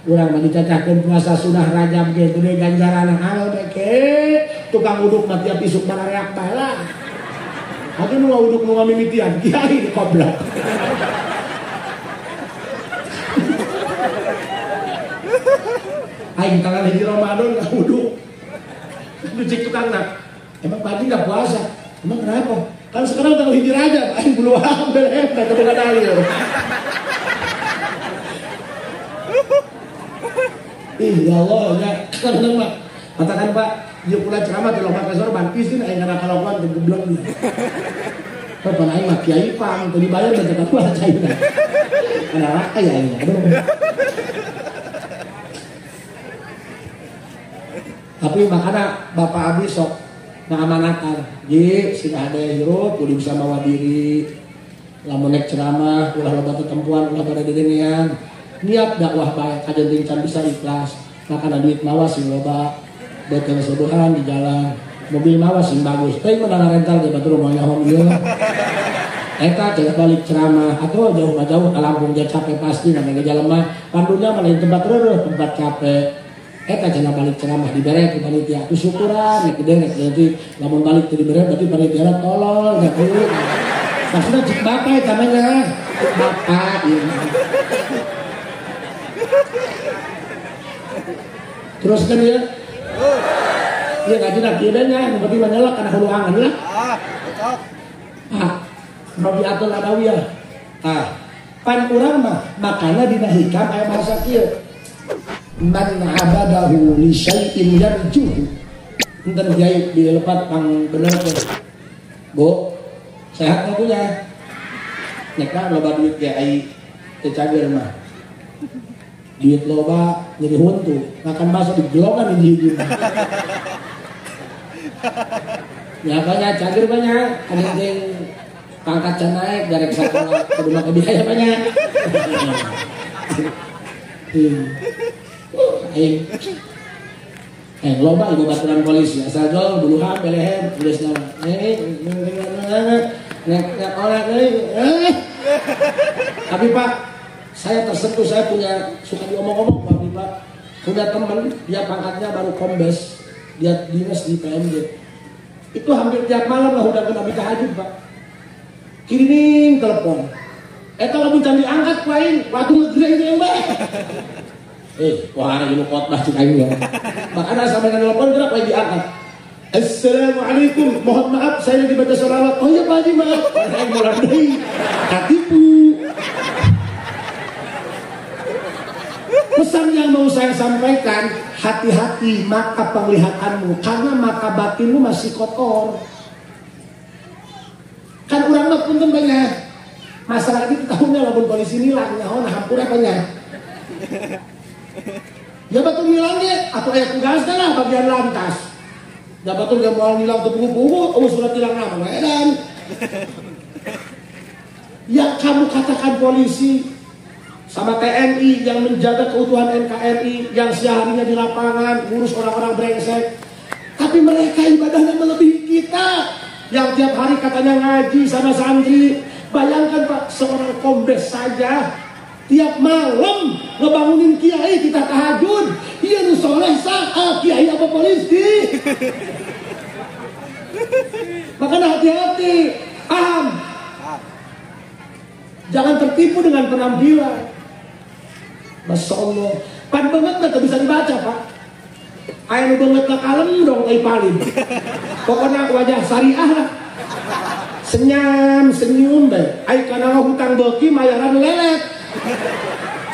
Urang mah dicacahkeun puasa sunah Rajab ge gede ganjaran alo deke tukang uduk mah tiap isuk barareak bae lah. Atuh nu uduk nu ngamimitian kiai dikoblok. Aing tanggal hiji Ramadan nguduk. Nu cik tukangna. Emang pagi enggak puasa? Emang kenapa? Kan sekarang tanggal hiji Rajab aing buluang beleh teh boga dalil. Ih, ya Allah, ya kadang mah katakan Pak, ieu pula ceramah teh loba sorban, izin aing kana kalakuan teh geblek. Kapan aing mah kiai pang teu dibayar baca katua caina. Kana raka ya aing. Aduh. Tapi makana Bapak Abi sok ngamanatan, ji sing ade hirup kudu bisa mawa diri. Lamun nek ceramah ulah loba tetempuan, ulah pada dedengean. Niat dakwah bae kajenting can bisa ikhlas, makana duit mawa sing loba, beuteung suduhan di jalan, mobil mawa sing bagus. Teuing menang rental ge batur moal nyaho ieu. Eta cenah balik ceramah atuh jauh mah jauh ka Lampung ge capek pasti namanya ge lemah. Pandunya mah lain tempat reureun, tempat capek. Eta cenah balik ceramah dibere ku panitia. Ku syukuran nek gede nek leutik, lamun balik teu dibere berarti panitia tolol gitu. Maksudna cik bapak eta mah nya. Bapak ieu. Terus kan ya? Iya ngaji nak kieu nya, nu penting mah nyelak kana hulu angan lah. Ah, Rabi'atul Adawiyah. Ah, pan urang mah makana dina hikam aya bahasa kieu. Man abadahu li syai'in yarjuhu. Enten kiai dilepat pang bener teh. Bu, Sehat mah punya. Nek loba duit ge ai teu cager mah. Duit loba nyeri huntu, makan bakso digelokan hiji-hiji. Ya banyak cager banyak, ada yang pangkat can naik darek sakola kudu make biaya banyak. Aing loba ibu baturan polisi asal jol buluhan belehem geus nama. Tapi Pak, saya tersentuh, saya punya suka diomong-omong Pak, Pak. Punya teman, dia pangkatnya baru kombes, dia dinas di PMD. Itu hampir tiap malam lah udah kena tahajud, Pak. Kirimin telepon. Eta lamun can diangkat ku aing, waktu ngegreng jeung bae. Wah ini khotbah cik aing ya. Makanya sampai telepon gerak aing diangkat. Assalamualaikum, mohon maaf saya lagi baca sholawat. Oh iya Pak Haji, maaf. Aing moal deui. Katipu. Pesan yang mau saya sampaikan, hati-hati mata penglihatanmu, karena mata batinmu masih kotor. Kan urang mah punten banyak. Masyarakat itu tahunya lamun polisi nilang nyaho nah hampura banyak. Ya batur nilangnya atau aya tugasna lah bagian lantas. Ya batur ge moal nilang teu pugu-pugu, eueuh surat tilang nama edan. Yang kamu katakan polisi sama TNI yang menjaga keutuhan NKRI, yang seharinya di lapangan ngurus orang-orang brengsek, tapi mereka ibadahnya melebihi kita yang tiap hari katanya ngaji sama santri. Bayangkan Pak, seorang kombes saja tiap malam ngebangunin kiai kita tahajud. Iya nu soleh saat kiai apa polisi. Makanya hati-hati, paham? Jangan tertipu dengan penampilan. Masya Allah, pan banget nggak bisa dibaca Pak. Ayo banget lah kalem dong kai paling. Pokoknya wajah syariah lah. Senyum, senyum bae. Ai kana hutang beuki mayaran lelet.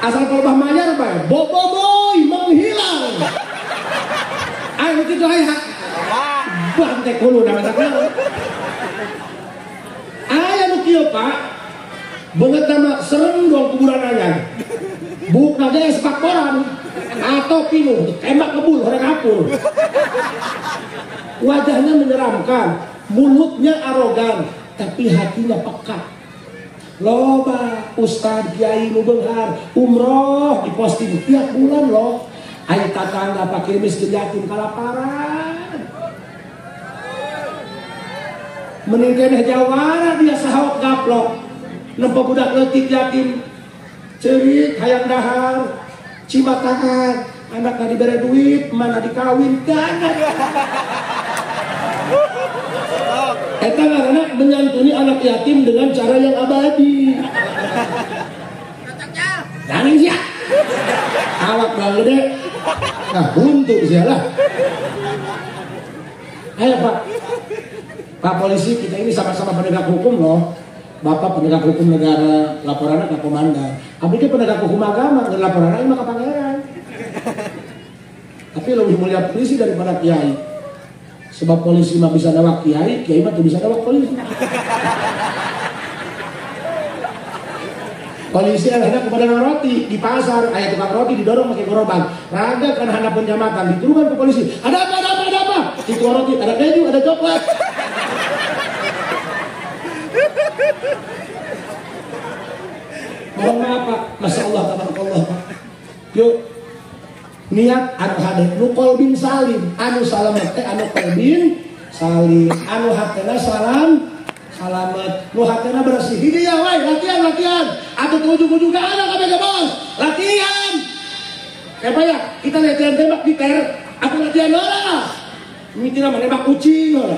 Asal kolbah mayar bae, bobo boy menghilang. Ayo kitu aya. Bante kulo da matak. Aya nu kieu Pak. Banget nama serem dong kuburan anyar. Bukna ge sepak koran atau pinuh tembak kebul horeng apul. Wajahnya menyeramkan, mulutnya arogan, tapi hatinya peka. Loba ustad kiai nu beunghar umroh diposting tiap bulan loh. Aya tatangga fakir miskin yatim kalaparan. Mending keneh jawara dia sahawak gaplok. Nempo budak leutik yatim cerik hayang dahar cimatangan anak nggak diberi duit mana dikawin kan. Eta ngaranna menyantuni anak yatim dengan cara yang abadi. Jangan sia. Awak bang gede. Nah, buntu sia lah. Ayo Pak. Pak polisi, kita ini sama-sama penegak hukum loh. Bapak penegak hukum negara, laporannya ke komandan. Abdi penegak hukum agama, laporannya mah ke pangeran. Tapi lebih mulia polisi daripada kiai. Sebab polisi mah bisa dawak kiai, kiai mah tuh bisa dawak polisi. Polisi akhirnya kepada roti di pasar, ayah tukang roti didorong pakai gerobak. Raga kan handap penjamatan, diturunkan ke polisi. Ada apa, ada apa, ada apa? Itu roti, ada keju, ada coklat. Mohon maaf Pak, Masya Allah, tabarakallah Pak. Yuk, niat anu hade nu kolbin salim, anu salamet teh anu kolbin salim, anu hatena salam salamet, nu hatena bersih. Hiji ya wae, latihan latihan. Atuh ujung-ujung ka anak kabeh bos, latihan. Apa ya? Kita latihan tembak di ter, atau latihan lah. Mikirna mah nembak kucing lah.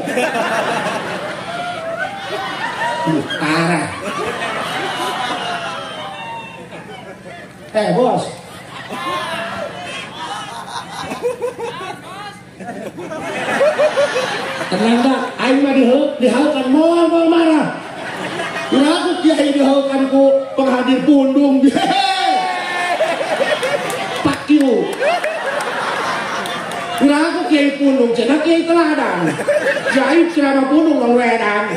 Parah. Bos. Tenang dak, aing mah dihaukan moal marah. Kira aku kiai dihaukan ku penghadir pundung. Pak you. Kira aku kiai pundung, cenah kiai teladan. Jaib ceramah pundung nong wedang.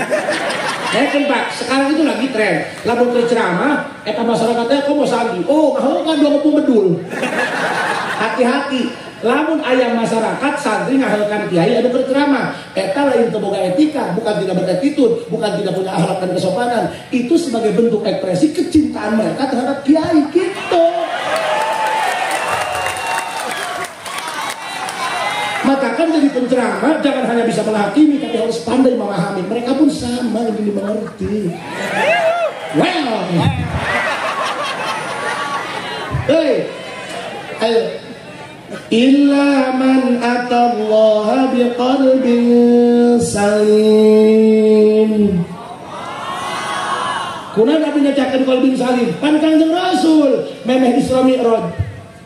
Kan Pak, sekarang itu lagi tren. Lamun keur ceramah, eta masyarakatnya kok mau santri. Oh, ngaheulkan dua kepung bedul. Hati-hati. Lamun aya masyarakat santri ngaheulkan kiai anu keur ceramah, eta lain teu boga etika, bukan tidak beretitude, bukan tidak punya akhlak dan kesopanan. Itu sebagai bentuk ekspresi kecintaan mereka terhadap kiai gitu. Maka kan jadi penceramah jangan hanya bisa menghakimi, tapi harus pandai memahami. Mereka pun sama ingin dimengerti. Well, hey, ayo. Illa man atallaha biqalbin salim. Kuna Nabi nyacakeun qalbin salim. Pan Kangjeng Rasul memeh Isra Mi'raj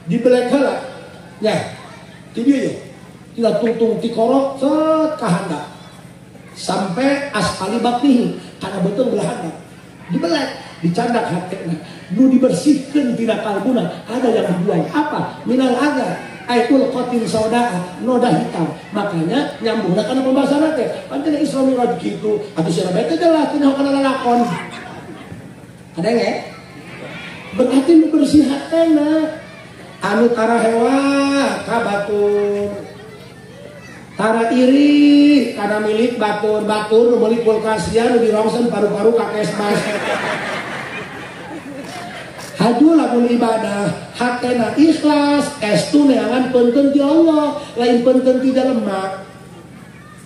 dibelek heula. Nya, di dieu ye. Tina tungtung tikoro set kahanda sampai asfali batnihi kana beuteung belah handap dibelek dicandak hatena nu dibersihkeun tina kalbuna ada yang dibuang apa minal adza aitul qatil saudaa noda hitam. Makanya nyambungna kana pembahasan teh pancen Isra Mi'raj kitu atuh sia bae teh jelas tina kana lalakon ada nge berarti nu bersih hatena anu tarahewa ka batur tara iri karena milik batur-batur nu meuli kulkasnya nu dirongsen paru-paru kakesmas. Haju lamun ibadah hatena ikhlas estu neangan peunteun ti Allah lain peunteun ti lemak.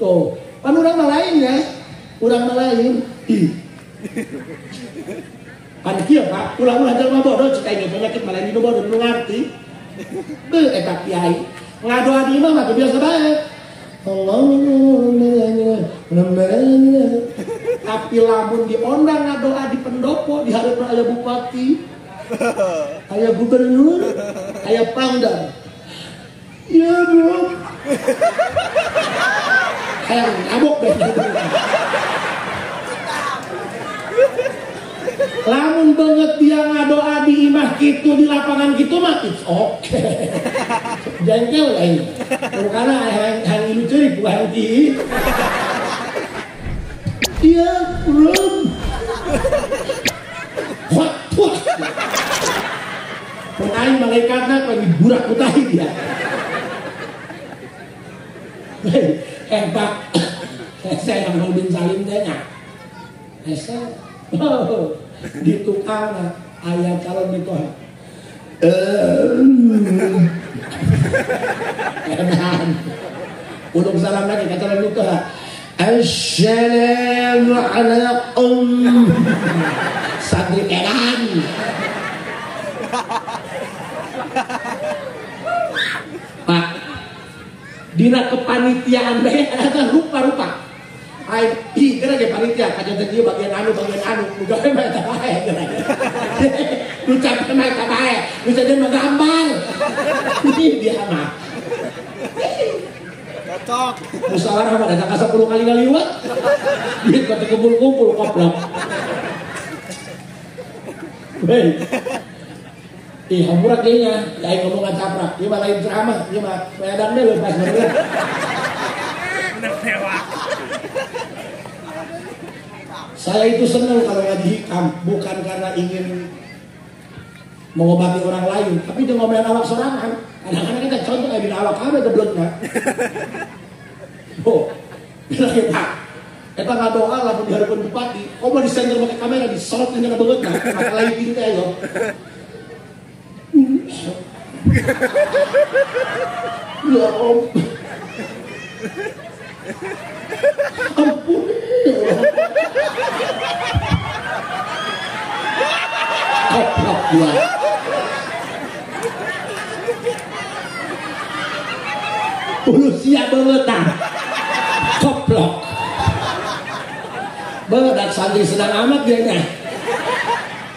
Tuh, pan urang mah lain ya. Urang mah lain. Ih. Pan kieu Pak, ulah-ulah jelema bodoh cek aing penyakit mah lain nu bodoh nu ngarti. Beuh eta kiai. Ngadoa di imah mah biasa bae. Tapi lamun diondang ngadoa di pendopo di hadapan aya bupati, aya gubernur, aya pangdam. Ya Rob. Hayang ngabok deh. Lamun banget dia ngadoa di imah gitu di lapangan gitu mah it's okay. Jengkel aing. Karena hayang ilu ceurik bukan di. Iya, Rob. Wah, wah. Mun aing malaikatna lagi burak utahi dia. Hei, Pak. Saya yang bin Salim teh nya. Hese. Di tukang ayah calon mitoha. Edan. Ulung salam lagi ka calon mitoha. Assalamualaikum. Santri edan. Pak, dina kepanitiaan bae ada rupa-rupa. Ai, ih, kira ge panitia kajanten ieu bagian anu, nu gawe mah eta bae geura. Nu capek mah eta bae, nu jajan mah gambar. Ih, dia mah. Cocok. Musyawarah mah datang ka 10 kali ngaliwat. Duit mah teu kumpul-kumpul koplok. Hei. Ih, hampura kayaknya, aing ngomong ngacaprak. Ieu mah lain ceramah, ieu mah medan deh lepas bener. Saya itu senang kalau ngaji hikam, bukan karena ingin mengobati orang lain, tapi dia ngomelin awak sorangan. Kadang-kadang kita contoh kayak bila awak kami gebleknya. Oh, bilang ya Pak, kita nggak doa lah di hadapan bupati, oh mau disenter pakai kamera, disorot dengan banget, maka lain teh yo. Ya Om, ampun ya Allah. Koplok gua. Ulu siap banget ah. Koplok. Banget santri senang amat dia nya.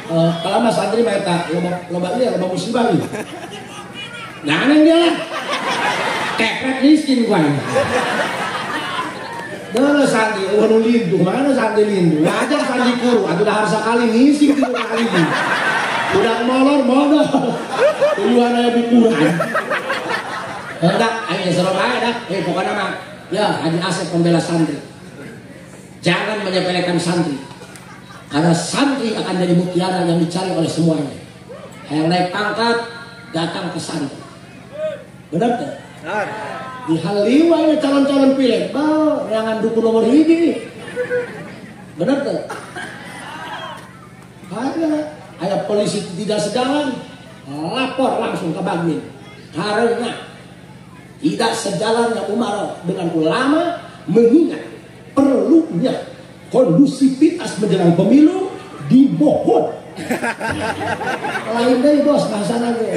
Kalau mah santri mah eta loba ieu loba musibah ieu. Nah aneh dia lah. Kepret miskin gua. Mana santri, oh nu lindu, mana santri lindu? Wajar santri kuru, atuh dahar sakali ngising tilu kali. Udah molor modal. Tujuan aya bukuran. Hendak aing seru bae dah. Pokoknya mah ya Haji Asep pembela santri. Jangan menyepelekan santri. Karena santri akan jadi mutiara yang dicari oleh semuanya. Yang naik pangkat datang ke santri. Benar tak? Di haliwa ini calon-calon pilih, bah, jangan dukun nomor hiji. Benar tak? Ada polisi tidak sejalan, lapor langsung ke Bagmin. Karena tidak sejalannya Umaro dengan ulama, mengingat perlunya kondusivitas menjelang pemilu, dimohon. Lain dari bos bahasa lagi.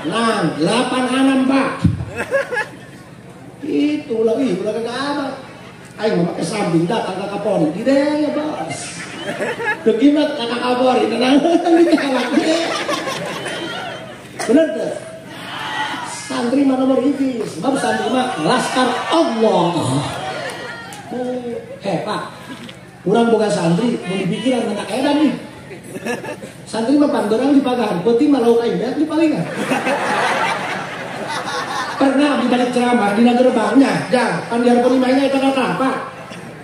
6, 8, 6 pak. Itulah, ih, ulah kagak amat. Aing mau pakai samping datang ke Kapolri, gede ya bos. Kekibat kakak Kapolri, tenang, bener tuh. Santri mah nomor hiji, sebab santri mah laskar Allah. Pak, kurang boga santri, mau dipikiran tentang edan nih. Santri mah pandorang di pagahan, peuting mah lauk aing beak di palingan. Pernah di balik ceramah dina gerbangnya, jang, pan di hareupeun imahnya eta apa?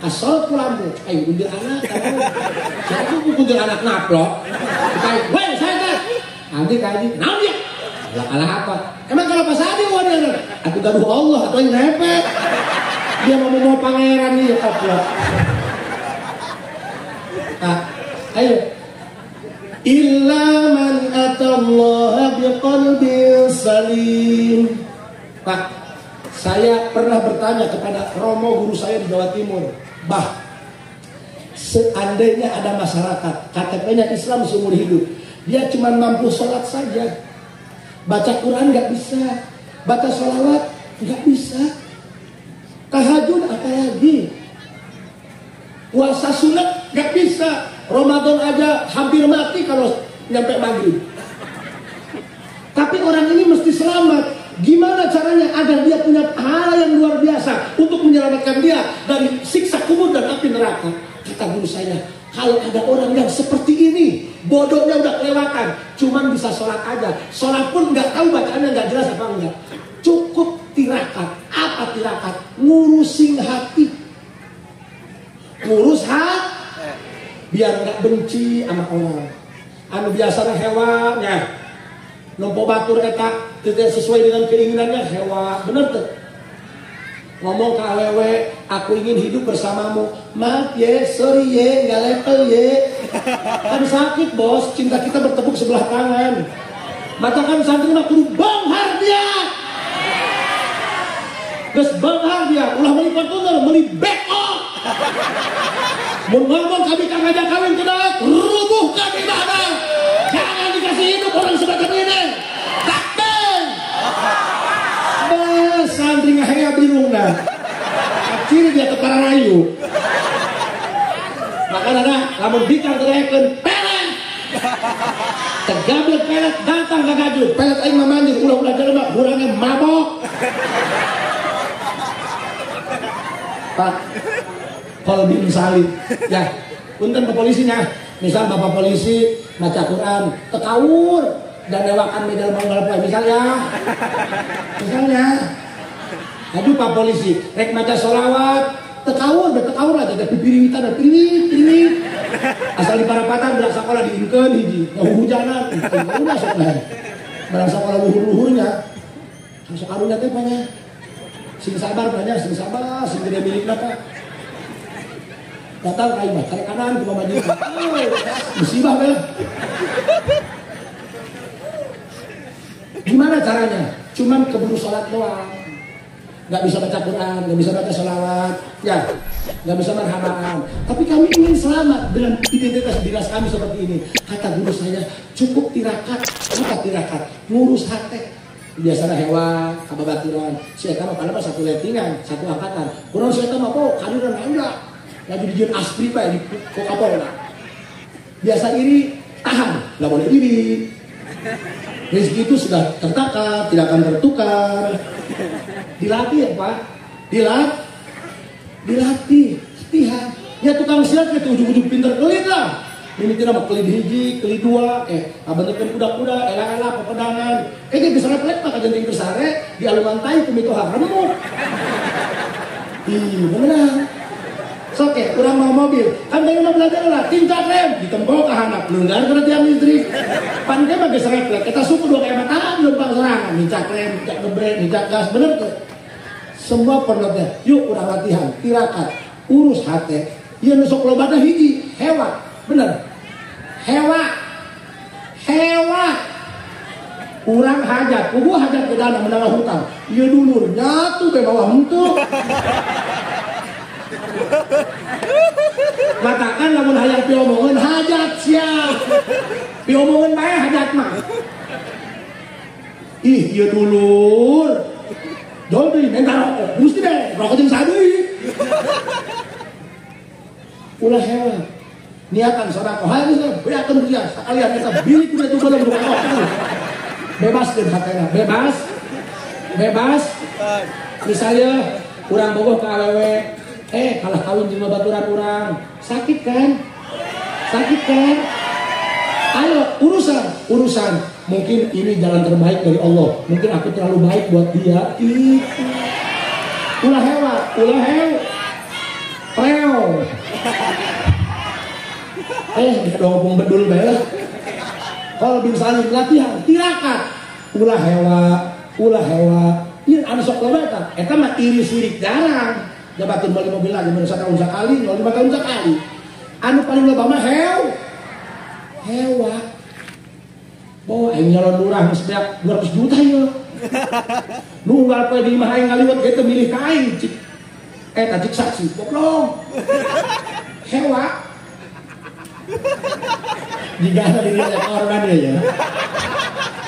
Kasol ku lampu, aing kuntil anak, saya kuntil anak naplok. Kayak, "Weh, saya teh." Nanti kaji, naon dia? Alah apa? Emang kalau pas adi wadah, aku gaduh Allah atau yang repet. Dia mau pangeran nih ya koplok. Nah, ayo. Illa man atallaha biqalbin salim. Pak, saya pernah bertanya kepada romo guru saya di Jawa Timur, "Bah, seandainya ada masyarakat KTP-nya Islam seumur hidup, dia cuma mampu sholat saja, baca Quran nggak bisa, baca sholawat nggak bisa, tahajud apalagi, puasa sunat nggak bisa, Ramadan aja hampir mati kalau nyampe maghrib. Tapi orang ini mesti selamat. Gimana caranya agar dia punya pahala yang luar biasa untuk menyelamatkan dia dari siksa kubur dan api neraka?" Kata guru saya, kalau ada orang yang seperti ini, bodohnya udah kelewatan, cuman bisa sholat aja, sholat pun nggak tahu bacaannya nggak jelas apa enggak. Cukup tirakat. Apa tirakat? Ngurusin hati. Ngurus hati biar nggak benci sama orang. Anu biasanya hewannya nempo batur eta tidak sesuai dengan keinginannya, hewa, bener tuh. Ngomong ke awewe, aku ingin hidup bersamamu. Maaf ye, sorry ye, nggak level ye. Kan sakit bos, cinta kita bertepuk sebelah tangan. Maka kan santri mah kudu bonghar dia. Geus bonghar dia, ulah beli Fortuner, beli beko. Mun ngomong kami kang ngajak kawin kedaek, rubuhkan ibadah. Jangan dikasih hidup orang semacam ini. Takbir. Bah, santri ngahaya birungna. Ciri dia ke rayu. Maka ada lamun bikang kedaekeun pelet. Tegabil pelet datang ka gajud. Pelet aing mah manjur ulah-ulah jelema hurangnya mabok. Pak, Kolbin Salim, ya, punten ke polisinya. Misal bapak polisi baca Quran, tekawur dan lewakan medal manggal poe misalnya, misalnya, aduh pak polisi, rek maca sholawat, tekawur, bertekawur aja, ada pipiriwitan, ada piriwit, piriwit. Asal di parapatan berak sekolah diingkeun hiji, hujanan, udah sok lah. Berak sekolah luhur-luhurnya, sok arunya teh banyak. Sing sabar banyak, sing sabar, sing gede milikna pak. Datang kain mah, tarik kanan ke majikan. Oh, musibah bel. Gimana caranya? Cuman keburu sholat doang. Gak bisa baca Quran, gak bisa baca sholawat, ya, gak bisa marhabaan. Tapi kami ingin selamat dengan identitas dinas kami seperti ini. Kata guru saya, cukup tirakat. Apa tirakat? Ngurus hati. Biasanya hewan, kababatiran. Si eta mah padahal satu lettingan, satu angkatan. Kurang si eta mah po, kaliran enggak. Lagi dijieun aspri pak di Coca-Cola. Biasa iri, tahan, nggak boleh iri. Rezeki itu sudah tertakar, tidak akan tertukar. Dilatih ya pak, dilatih, latihan. Ya tukang silat itu ujung-ujung pinter kelit lah. Ini tidak mau kelit hiji, kelit dua, bentukkan kuda-kuda, elah-elah, pepedangan. Jadi bisa pelet maka jenting bersare di aluman tai kumitoha remuk. Ih, beneran. Sok ya, urang mau mobil, kan pengen mau belajar lah, tincak rem, ditempok ke handap, lunggar kena tiang listrik. Pan dia mah geus refleks, kita suku dua kayak mata, lempang serangan, nincak rem, nincak gebrek, nincak gas, bener tuh. Semua perlu yuk urang latihan, tirakat, urus hati. Ieu nu sok lobana hiji, hewa, bener. Hewa, hewa. Urang hajat, kubu hajat ke dana menang hutang. Ieu dulur nyatu ke bawah henteu. Matakan lamun hayang piomongeun hajat sia. Piomongeun bae hajat mah. Ih, ieu dulur. Jol deui minta rokok, gusti deh, rokok jeung sadeui. Ulah hewa. Niatan sedekah hayang geus beakeun sia sakalian eta bilik udah tuh belum rokok. Bebaskeun hatena, bebas. Bebas. Misalnya urang bogoh ka awewe, kalah kawin jeung babaturan urang, sakit kan? Sakit kan? Ayo urusan, urusan. Mungkin ini jalan terbaik dari Allah. Mungkin aku terlalu baik buat dia. Itu. Ulah hewa, ulah hew. Preo. Dong bedul bae. Kalau bin salim latihan, tirakat. Ulah hewa, ulah hewa. Ieu anu sok loba eta. Eta mah iri sirik jarang. Jabatin beli mobil lagi, baru 1 tahun sekali, 5 tahun sekali. Anu paling loba mah hew. Hewa. Oh, aing nyalon lurah geus beak 200 juta ieu. Nu unggal poe di imah aing ngaliwet ge teu milih ka aing cik. Eta cik saksi, goblok. Hewa. Jika ada di dia korban dia ya.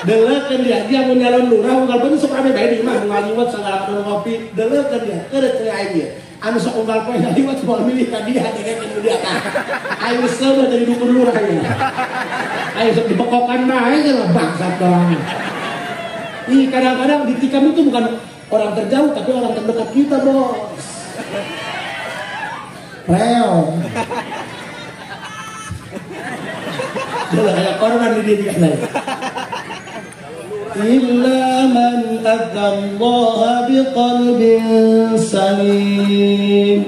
Deleukeun dia, dia mun nyalon lurah unggal poe sok rame bae di imah ngaliwet sagala ngopi, deleukeun dia, keureuh teh aing ieu. Anu sok unggal poe ngaliwet moal milih ka dia dengekeun nu dia tah. Aing seubeuh jadi dukun lurah ieu. Aing sok dibekokan bae cenah bangsat doang. Ih, kadang-kadang ditikam itu bukan orang terjauh tapi orang terdekat kita, Bos. Reo. Dia kayak korban di dia lain. Illa man atallaha biqalbin salim.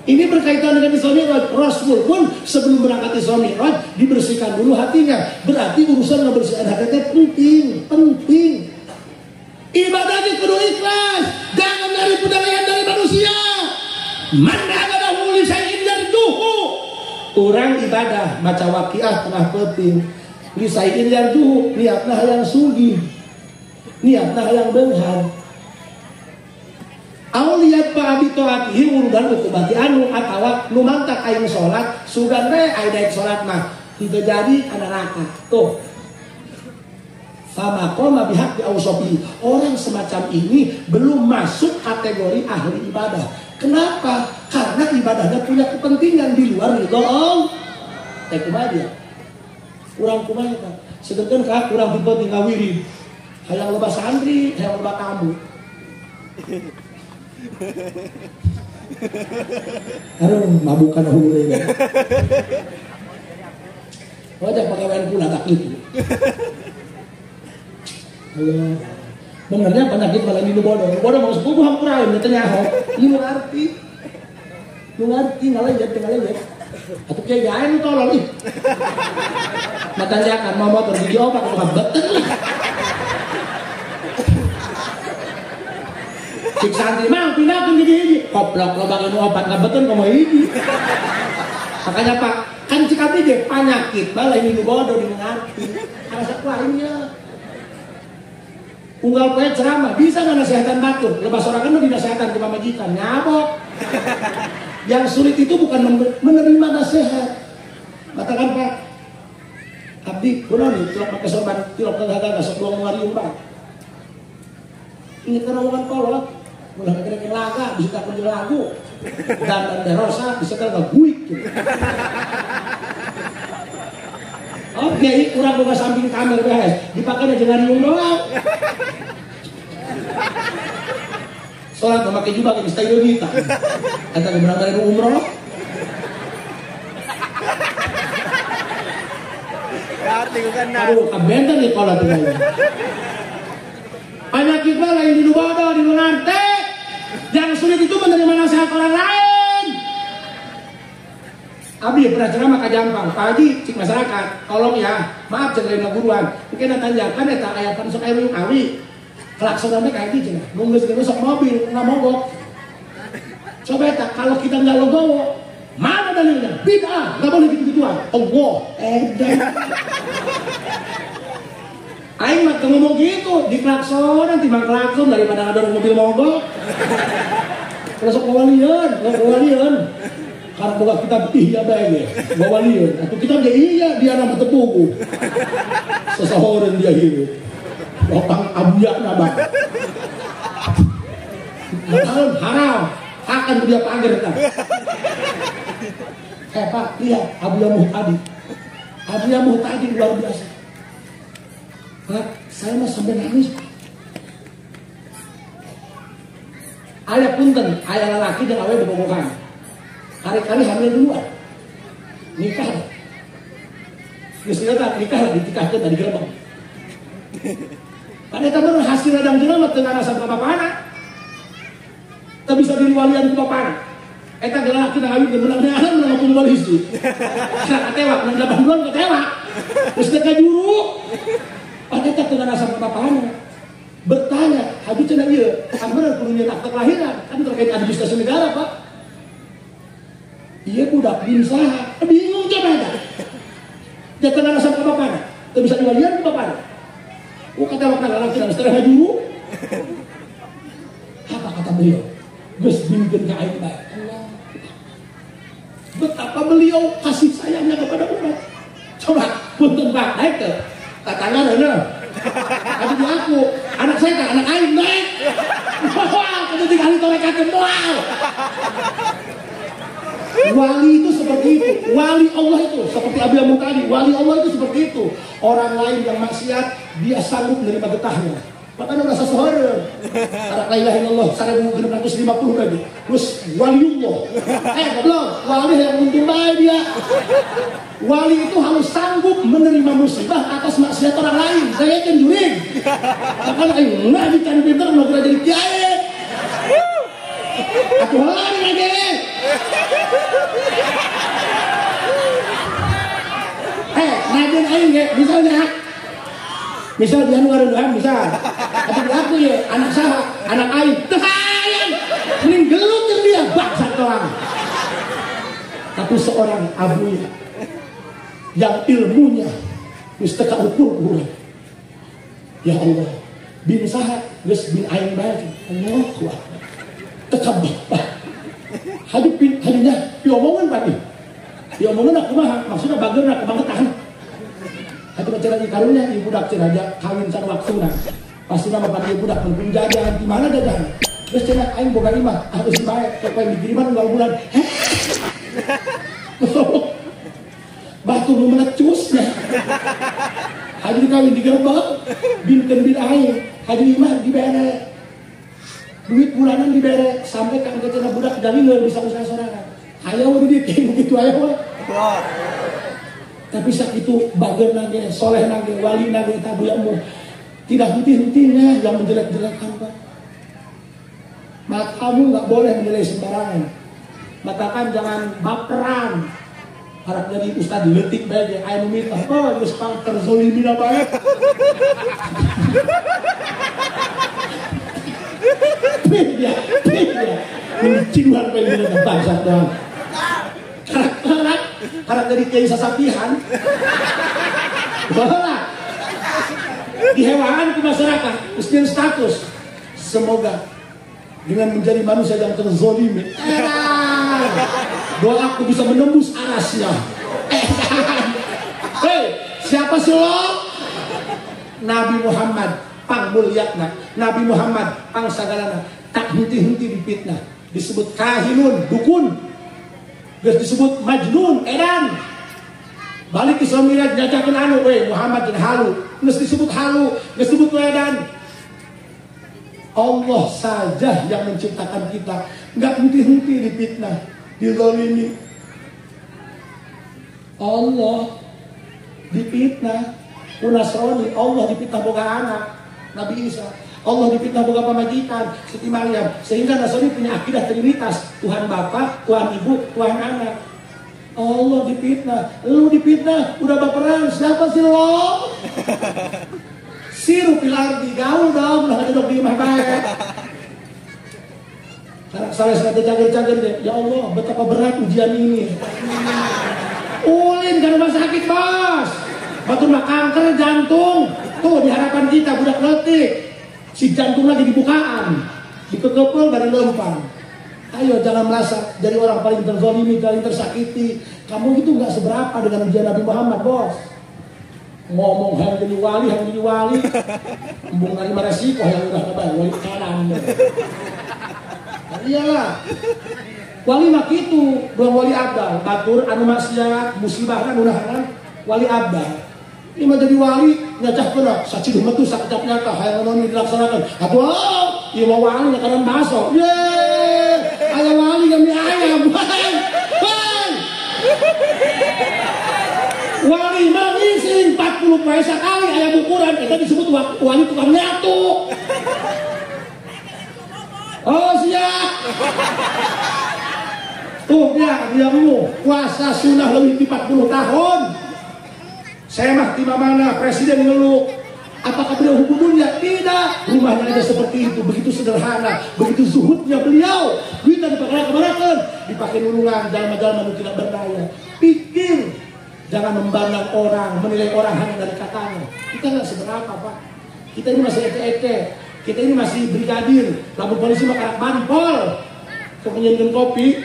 Ini berkaitan dengan Isra Mi'raj. Rasul pun sebelum berangkat Isra Mi'raj dibersihkan dulu hatinya. Berarti urusan ngebersihan hati itu penting, penting. Ibadahnya kudu ikhlas, jangan dari penilaian dari manusia. Man abadahu li syai'in yarjuhu. Orang ibadah maca waqiah tengah penting. Li syai'in yarjuhu, niatna hayang sugih. Niatna hayang beunghar. Auliat pa abi toatihi urudan ukubati anu atawa nu mantak aing salat sugan we aing daek salat mah teu jadi ka neraka. Tuh. Fama qoma bihaqqi awsafi. Orang semacam ini belum masuk kategori ahli ibadah. Kenapa? Karena ibadahnya punya kepentingan di luar ridho Allah. Teh kumaha dia? Urang kumaha eta? Sedengkeun ka urang tipe tinggal wirid. Hayang loba santri, hayang loba tamu. Aduh, mabukan hure. Wajah pegawai pula tak gitu. Halo. Benernya penyakit malah ini bodoh. Bodoh mau sepupu hampura ini tanya ho. Ini ngerti. Lu ngerti ngalejat ngalejat. Atuh kiai gaen tolol ih. Matanjakan mau motor gigi opat bukan beten lah. Cik santri mang pindahkeun gigi hiji. Koplok lobang anu opat ngabeten komo hiji. Makanya Pak, kan cik abdi ge panyakit bae lain nu bodoh di ngarti. Rasa ku aing nya. Unggal poe ceramah bisa nggak nasihatan batur, lebah sorangan nu dinasehatan ke pamajikan nyabok. Yang sulit itu bukan menerima nasihat. Katakan Pak, abdi kunaon nih tilok make sorban, tilok gagal sok doang ngariung Pak. Ingat kan omongan kolot, ulah kira-kira laga, bisa tak punya lagu. Dan derosa bisa kan guik gitu. Oke, kurang boga samping kamar guys, dipakai aja ngariung doang. Sholat memakai jubah ke bisa kita. Kata kebenaran umroh. Aduh, kabenten nih kolot ini. Penyakit mah lain di bodoh di ngarti. Yang sulit itu menerima nasihat orang lain. Abi pernah ceramah ka Jampang, Pak Haji, cik masyarakat, tolong ya, maaf cenah guruan. Mungkin tanjakan eta aya pan sok aya awi. Klakson sampai kayak gitu cenah. Nu geus sok mobil, nggak mogok. Coba eta kalau kita nggak logowo, mana dalilnya? Bid'ah, nggak boleh gitu-gituan. Allah, edan. Aing mah ngomong gitu, di klakson nanti bang klakson daripada ngadorong mobil mogok. Kalau sok walian, walian. Karena boga kitab ihya bae ge, walian. Atau kitab ge iya dia nama tepugu. Sesahoreun dia hirup. Otang abuyana bang. Tahun haram, akan dia panggil kan. Pak, lihat Abuya Muhtadi. Abuya Muhtadi luar biasa. Pak, saya mah sampai nangis. Ayah punten, ayah lelaki dan awe bobogohan. Kali-kali hamil duluan. Nikah. Geus nikah ditikahkeun tadi gerbang. Kan eta mah hasil ladang jelema teu ngarasan ka bapana. Teu bisa diriwalian ku bapana. Eta lelaki nang kawin menang neangan menang ngomong wali istri. Nah, katewak, menang 8 bulan katewak. Terus teu kajuru. Pan eta teu ngarasan ka bapana. Bertanya, haji cenah ieu, kan bener kudu nyeun akta kelahiran, kan terkait administrasi negara, Pak. Iya budak bin saha, bingung coba eta. Dia teu ngarasan ka bapana, teu bisa diwalian ku bapana. Oh kata waktu lelaki dan setengah juru. Apa kata beliau? Geus bingkeun ka aing bae. Allah. Betapa beliau kasih sayangnya kepada umat. Coba punten Pak, naik teu? Katanya heuneuh. Tapi di aku, anak saya kan anak aing naik. Wah, kudu dikali tarekat moal. Wali itu seperti itu. Wali Allah itu seperti Abu Muhtadi. Wali Allah itu seperti itu. Orang lain yang maksiat dia sanggup menerima getahnya. Makanya merasa sohor. Arak la ilaha illallah 1650 lagi. Terus waliullah. Belum. Wali yang untung baik dia. Wali itu harus sanggup menerima musibah atas maksiat orang lain. Saya yakin juring. Makanya ayo nggak bicara pinter mau jadi kiai. Aku lari lagi. Najan aing ge misalnya. Misal dia nu ngareuneuhan misal. Atuh aku ye anak saha, anak aing. Teu hayang. Mending gelut jeung dia bangsat orang. Tapi seorang abuya yang ilmunya geus teu kaukur urang. Ya Allah, bin saha geus bin aing bae. Allahu akbar. Teu kabah. Haju pin hajunya diomongan pati. Diomongan aku mah maksudnya bageurna kebangetan. Hati cenah karunya ibu budak cenah kawin can waktuna. Pasti nama pati budak mun jajan di mana jajan. Geus cenah aing boga imah, ah geus bae teh dikiriman unggal bulan. Batu nu melecusnya. Haju kawin digerebek, binten bin aing, haju imah dibere. Duit bulanan dibere sampai ka engke cenah budak dalileur bisa usaha sorangan. Hayo di dieu kitu aya we. Tapi sakitu bager nage, soleh nage, wali nage, tabuyamu tidak henti-hentinya yang menjelek-jelekkan Pak. Maka kamu nggak boleh menilai sembarangan. Maka kan jangan baperan. Harap jadi ustad letik bae aya nu mitah, oh geus pang terzolimina bae. Dia, menciduhan bae dina bangsa doang. Karena jadi kiai sasapihan. Baheula dihewangan ke masyarakat, mesti status. Semoga dengan menjadi manusia yang terzolimi, doaku bisa menembus arasnya. Hei, siapa sih lo? Nabi Muhammad pang mulyakna, Nabi Muhammad pang sagalana, tak henti-henti dipitnah, disebut kahinun, dukun. Geus disebut majnun, edan. Balik Isra Mi'raj nyacakeun anu we Muhammad jeung halu. Geus disebut halu, geus disebut edan. Allah saja yang menciptakan kita, enggak henti-henti dipitnah, dizalimi. Allah dipitnah, ku Nasrani Allah dipitnah boga anak Nabi Isa. Allah difitnah boga pamajikan Siti Maryam, sehingga Nasrani punya akidah trinitas, Tuhan Bapa, Tuhan Ibu, Tuhan Anak. Allah dipitnah, lu dipitnah, udah baperan, siapa sih lo? Siru pilar di gaul dong, lah duduk di imah bae. Saya satu cager-cager deh, ya Allah betapa berat ujian ini. Ulin ke rumah sakit bos, batur mah kanker jantung, tuh di harapan kita budak letik, si jantung lagi dibukaan, dikekepel dari lempang. Ayo jangan merasa jadi orang paling terzolimi, paling tersakiti. Kamu itu nggak seberapa dengan ujian Nabi Muhammad, bos. Ngomong hayang jadi wali, hayang jadi wali. Embung nerima resiko hayang udah kabar wali kanan. Nah, iyalah. Wali mah kitu, belum wali abdal. Batur anu maksiat, musibahna nu nahanan wali abdal. Ini mah jadi wali nyacah kena saciduh metu sakecap nyata hayang anu dilaksanakan. Atuh, ieu mah wali nyakaran baso. Yeay, aya wali yang mie ayam. Woi. Wali mah ngising 40 poe sakali aya bukuran eta disebut wali tukang nyatu. Oh siap. Tuh dia mau puasa sunnah lebih 40 tahun. Saya mah di mana presiden ngeluh. Apakah beliau hukumnya? Tidak. Rumahnya aja seperti itu, begitu sederhana, begitu zuhudnya beliau. Duitnya dipakai kemana? Dipakai nulungan, jalma-jalma nu tidak berdaya. Pikir, jangan memandang orang, menilai orang hanya dari katanya. Kita nggak seberapa, Pak. Kita ini masih eke-eke. Kita ini masih brigadir. Lamun polisi mah karak banpol. Kepenyenkan kopi.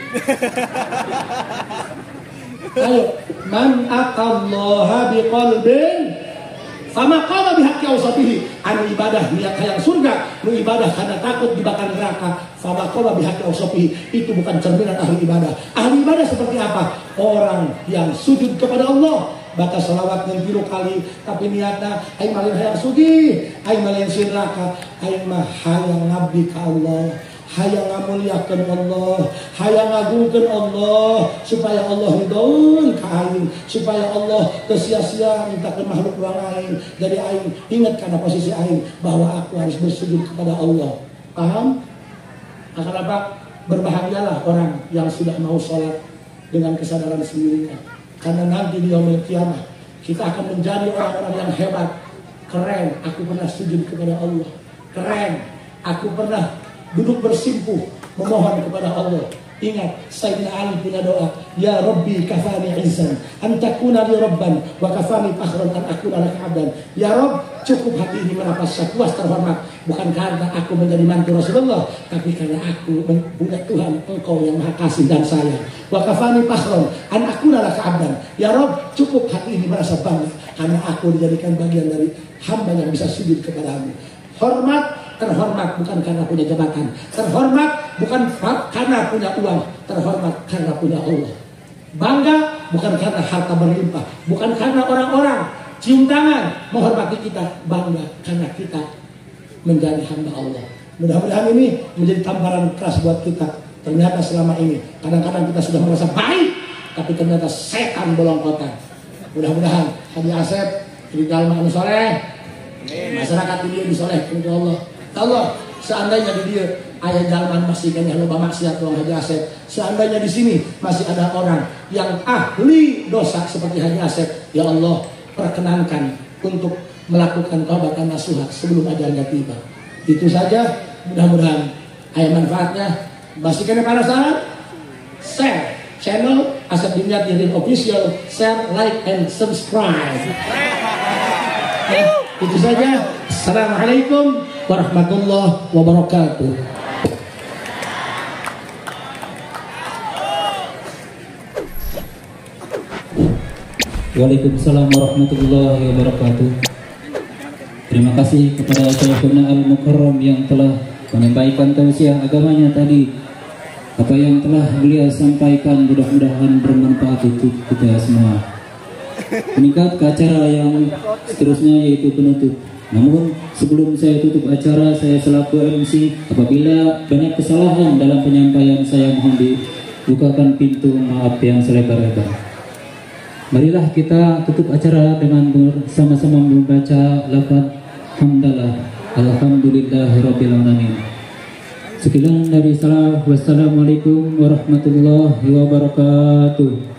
Ayo, man atallaha biqalbin fama qama bihaqqi awsafihi. Anu ibadah niat hayang surga, nu ibadah karena takut dibakar neraka. Fama qama bihaqqi awsafihi, itu bukan cerminan ahli ibadah. Ahli ibadah seperti apa? Orang yang sujud kepada Allah, baca selawat yang 3 kali, tapi niatna aing malin hayang sugih, aing malin sieun neraka, aing mah hayang ngabdi ka Allah, hayang ngamuliakeun Allah, hayang ngagungkeun Allah, supaya Allah ridhoeun ka aing, supaya Allah teu sia-sia mintakeun makhluk urang lain. Jadi aing ingat karena posisi aing bahwa aku harus bersujud kepada Allah. Paham? Akan apa? Berbahagialah orang yang sudah mau sholat dengan kesadaran sendirinya. Karena nanti di yaumil kiamah kita akan menjadi orang-orang yang hebat. Keren, aku pernah sujud kepada Allah. Keren, aku pernah duduk bersimpuh memohon kepada Allah. Ingat, Sayyidina Ali punya doa, Ya Rabbi kafani izzan an takuna li rabban wa kafani fakhran an akuna laka abdan. Ya Rabb, cukup hati ini merasa puas terhormat, bukan karena aku menjadi mantu Rasulullah, tapi karena aku punya Tuhan Engkau yang Maha Kasih dan sayang. Wa kafani fakhran an akuna laka abdan. Ya Rabb, cukup hati ini merasa bangga karena aku dijadikan bagian dari hamba yang bisa sujud kepadamu. Hormat, terhormat bukan karena punya jabatan, terhormat bukan karena punya uang, terhormat karena punya Allah. Bangga bukan karena harta berlimpah, bukan karena orang-orang cium tangan menghormati kita, bangga karena kita menjadi hamba Allah. Mudah-mudahan ini menjadi tamparan keras buat kita. Ternyata selama ini kadang-kadang kita sudah merasa baik, tapi ternyata setan bolongkotan. Mudah-mudahan Haji Asep di dalam anu soleh, masyarakat ini disoleh kepada Allah. Allah, seandainya di dia ayah jalman masih kayaknya loba maksiat doang Haji Asep. Seandainya di sini masih ada orang yang ahli dosa seperti Haji Asep, ya Allah perkenankan untuk melakukan taubatan nasuha sebelum ajalnya tiba. Itu saja, mudah-mudahan ayah manfaatnya. Masih kena penasaran? Share channel Asep Dimyati Official, share, like, and subscribe. Ya, itu saja. Assalamualaikum warahmatullahi wabarakatuh. Waalaikumsalam warahmatullahi wabarakatuh. Terima kasih kepada Syekhuna Al-Mukarram yang telah menyampaikan tausiah agamanya tadi. Apa yang telah beliau sampaikan mudah-mudahan bermanfaat untuk kita semua. Meningkat ke acara yang seterusnya yaitu penutup. Namun sebelum saya tutup acara, saya selaku MC, apabila banyak kesalahan dalam penyampaian saya mohon dibukakan pintu maaf yang selebar-lebar. Marilah kita tutup acara dengan bersama-sama membaca lafaz hamdalah. Alhamdulillahirabbil alamin. Sekian dari saya. Wassalamualaikum warahmatullahi wabarakatuh.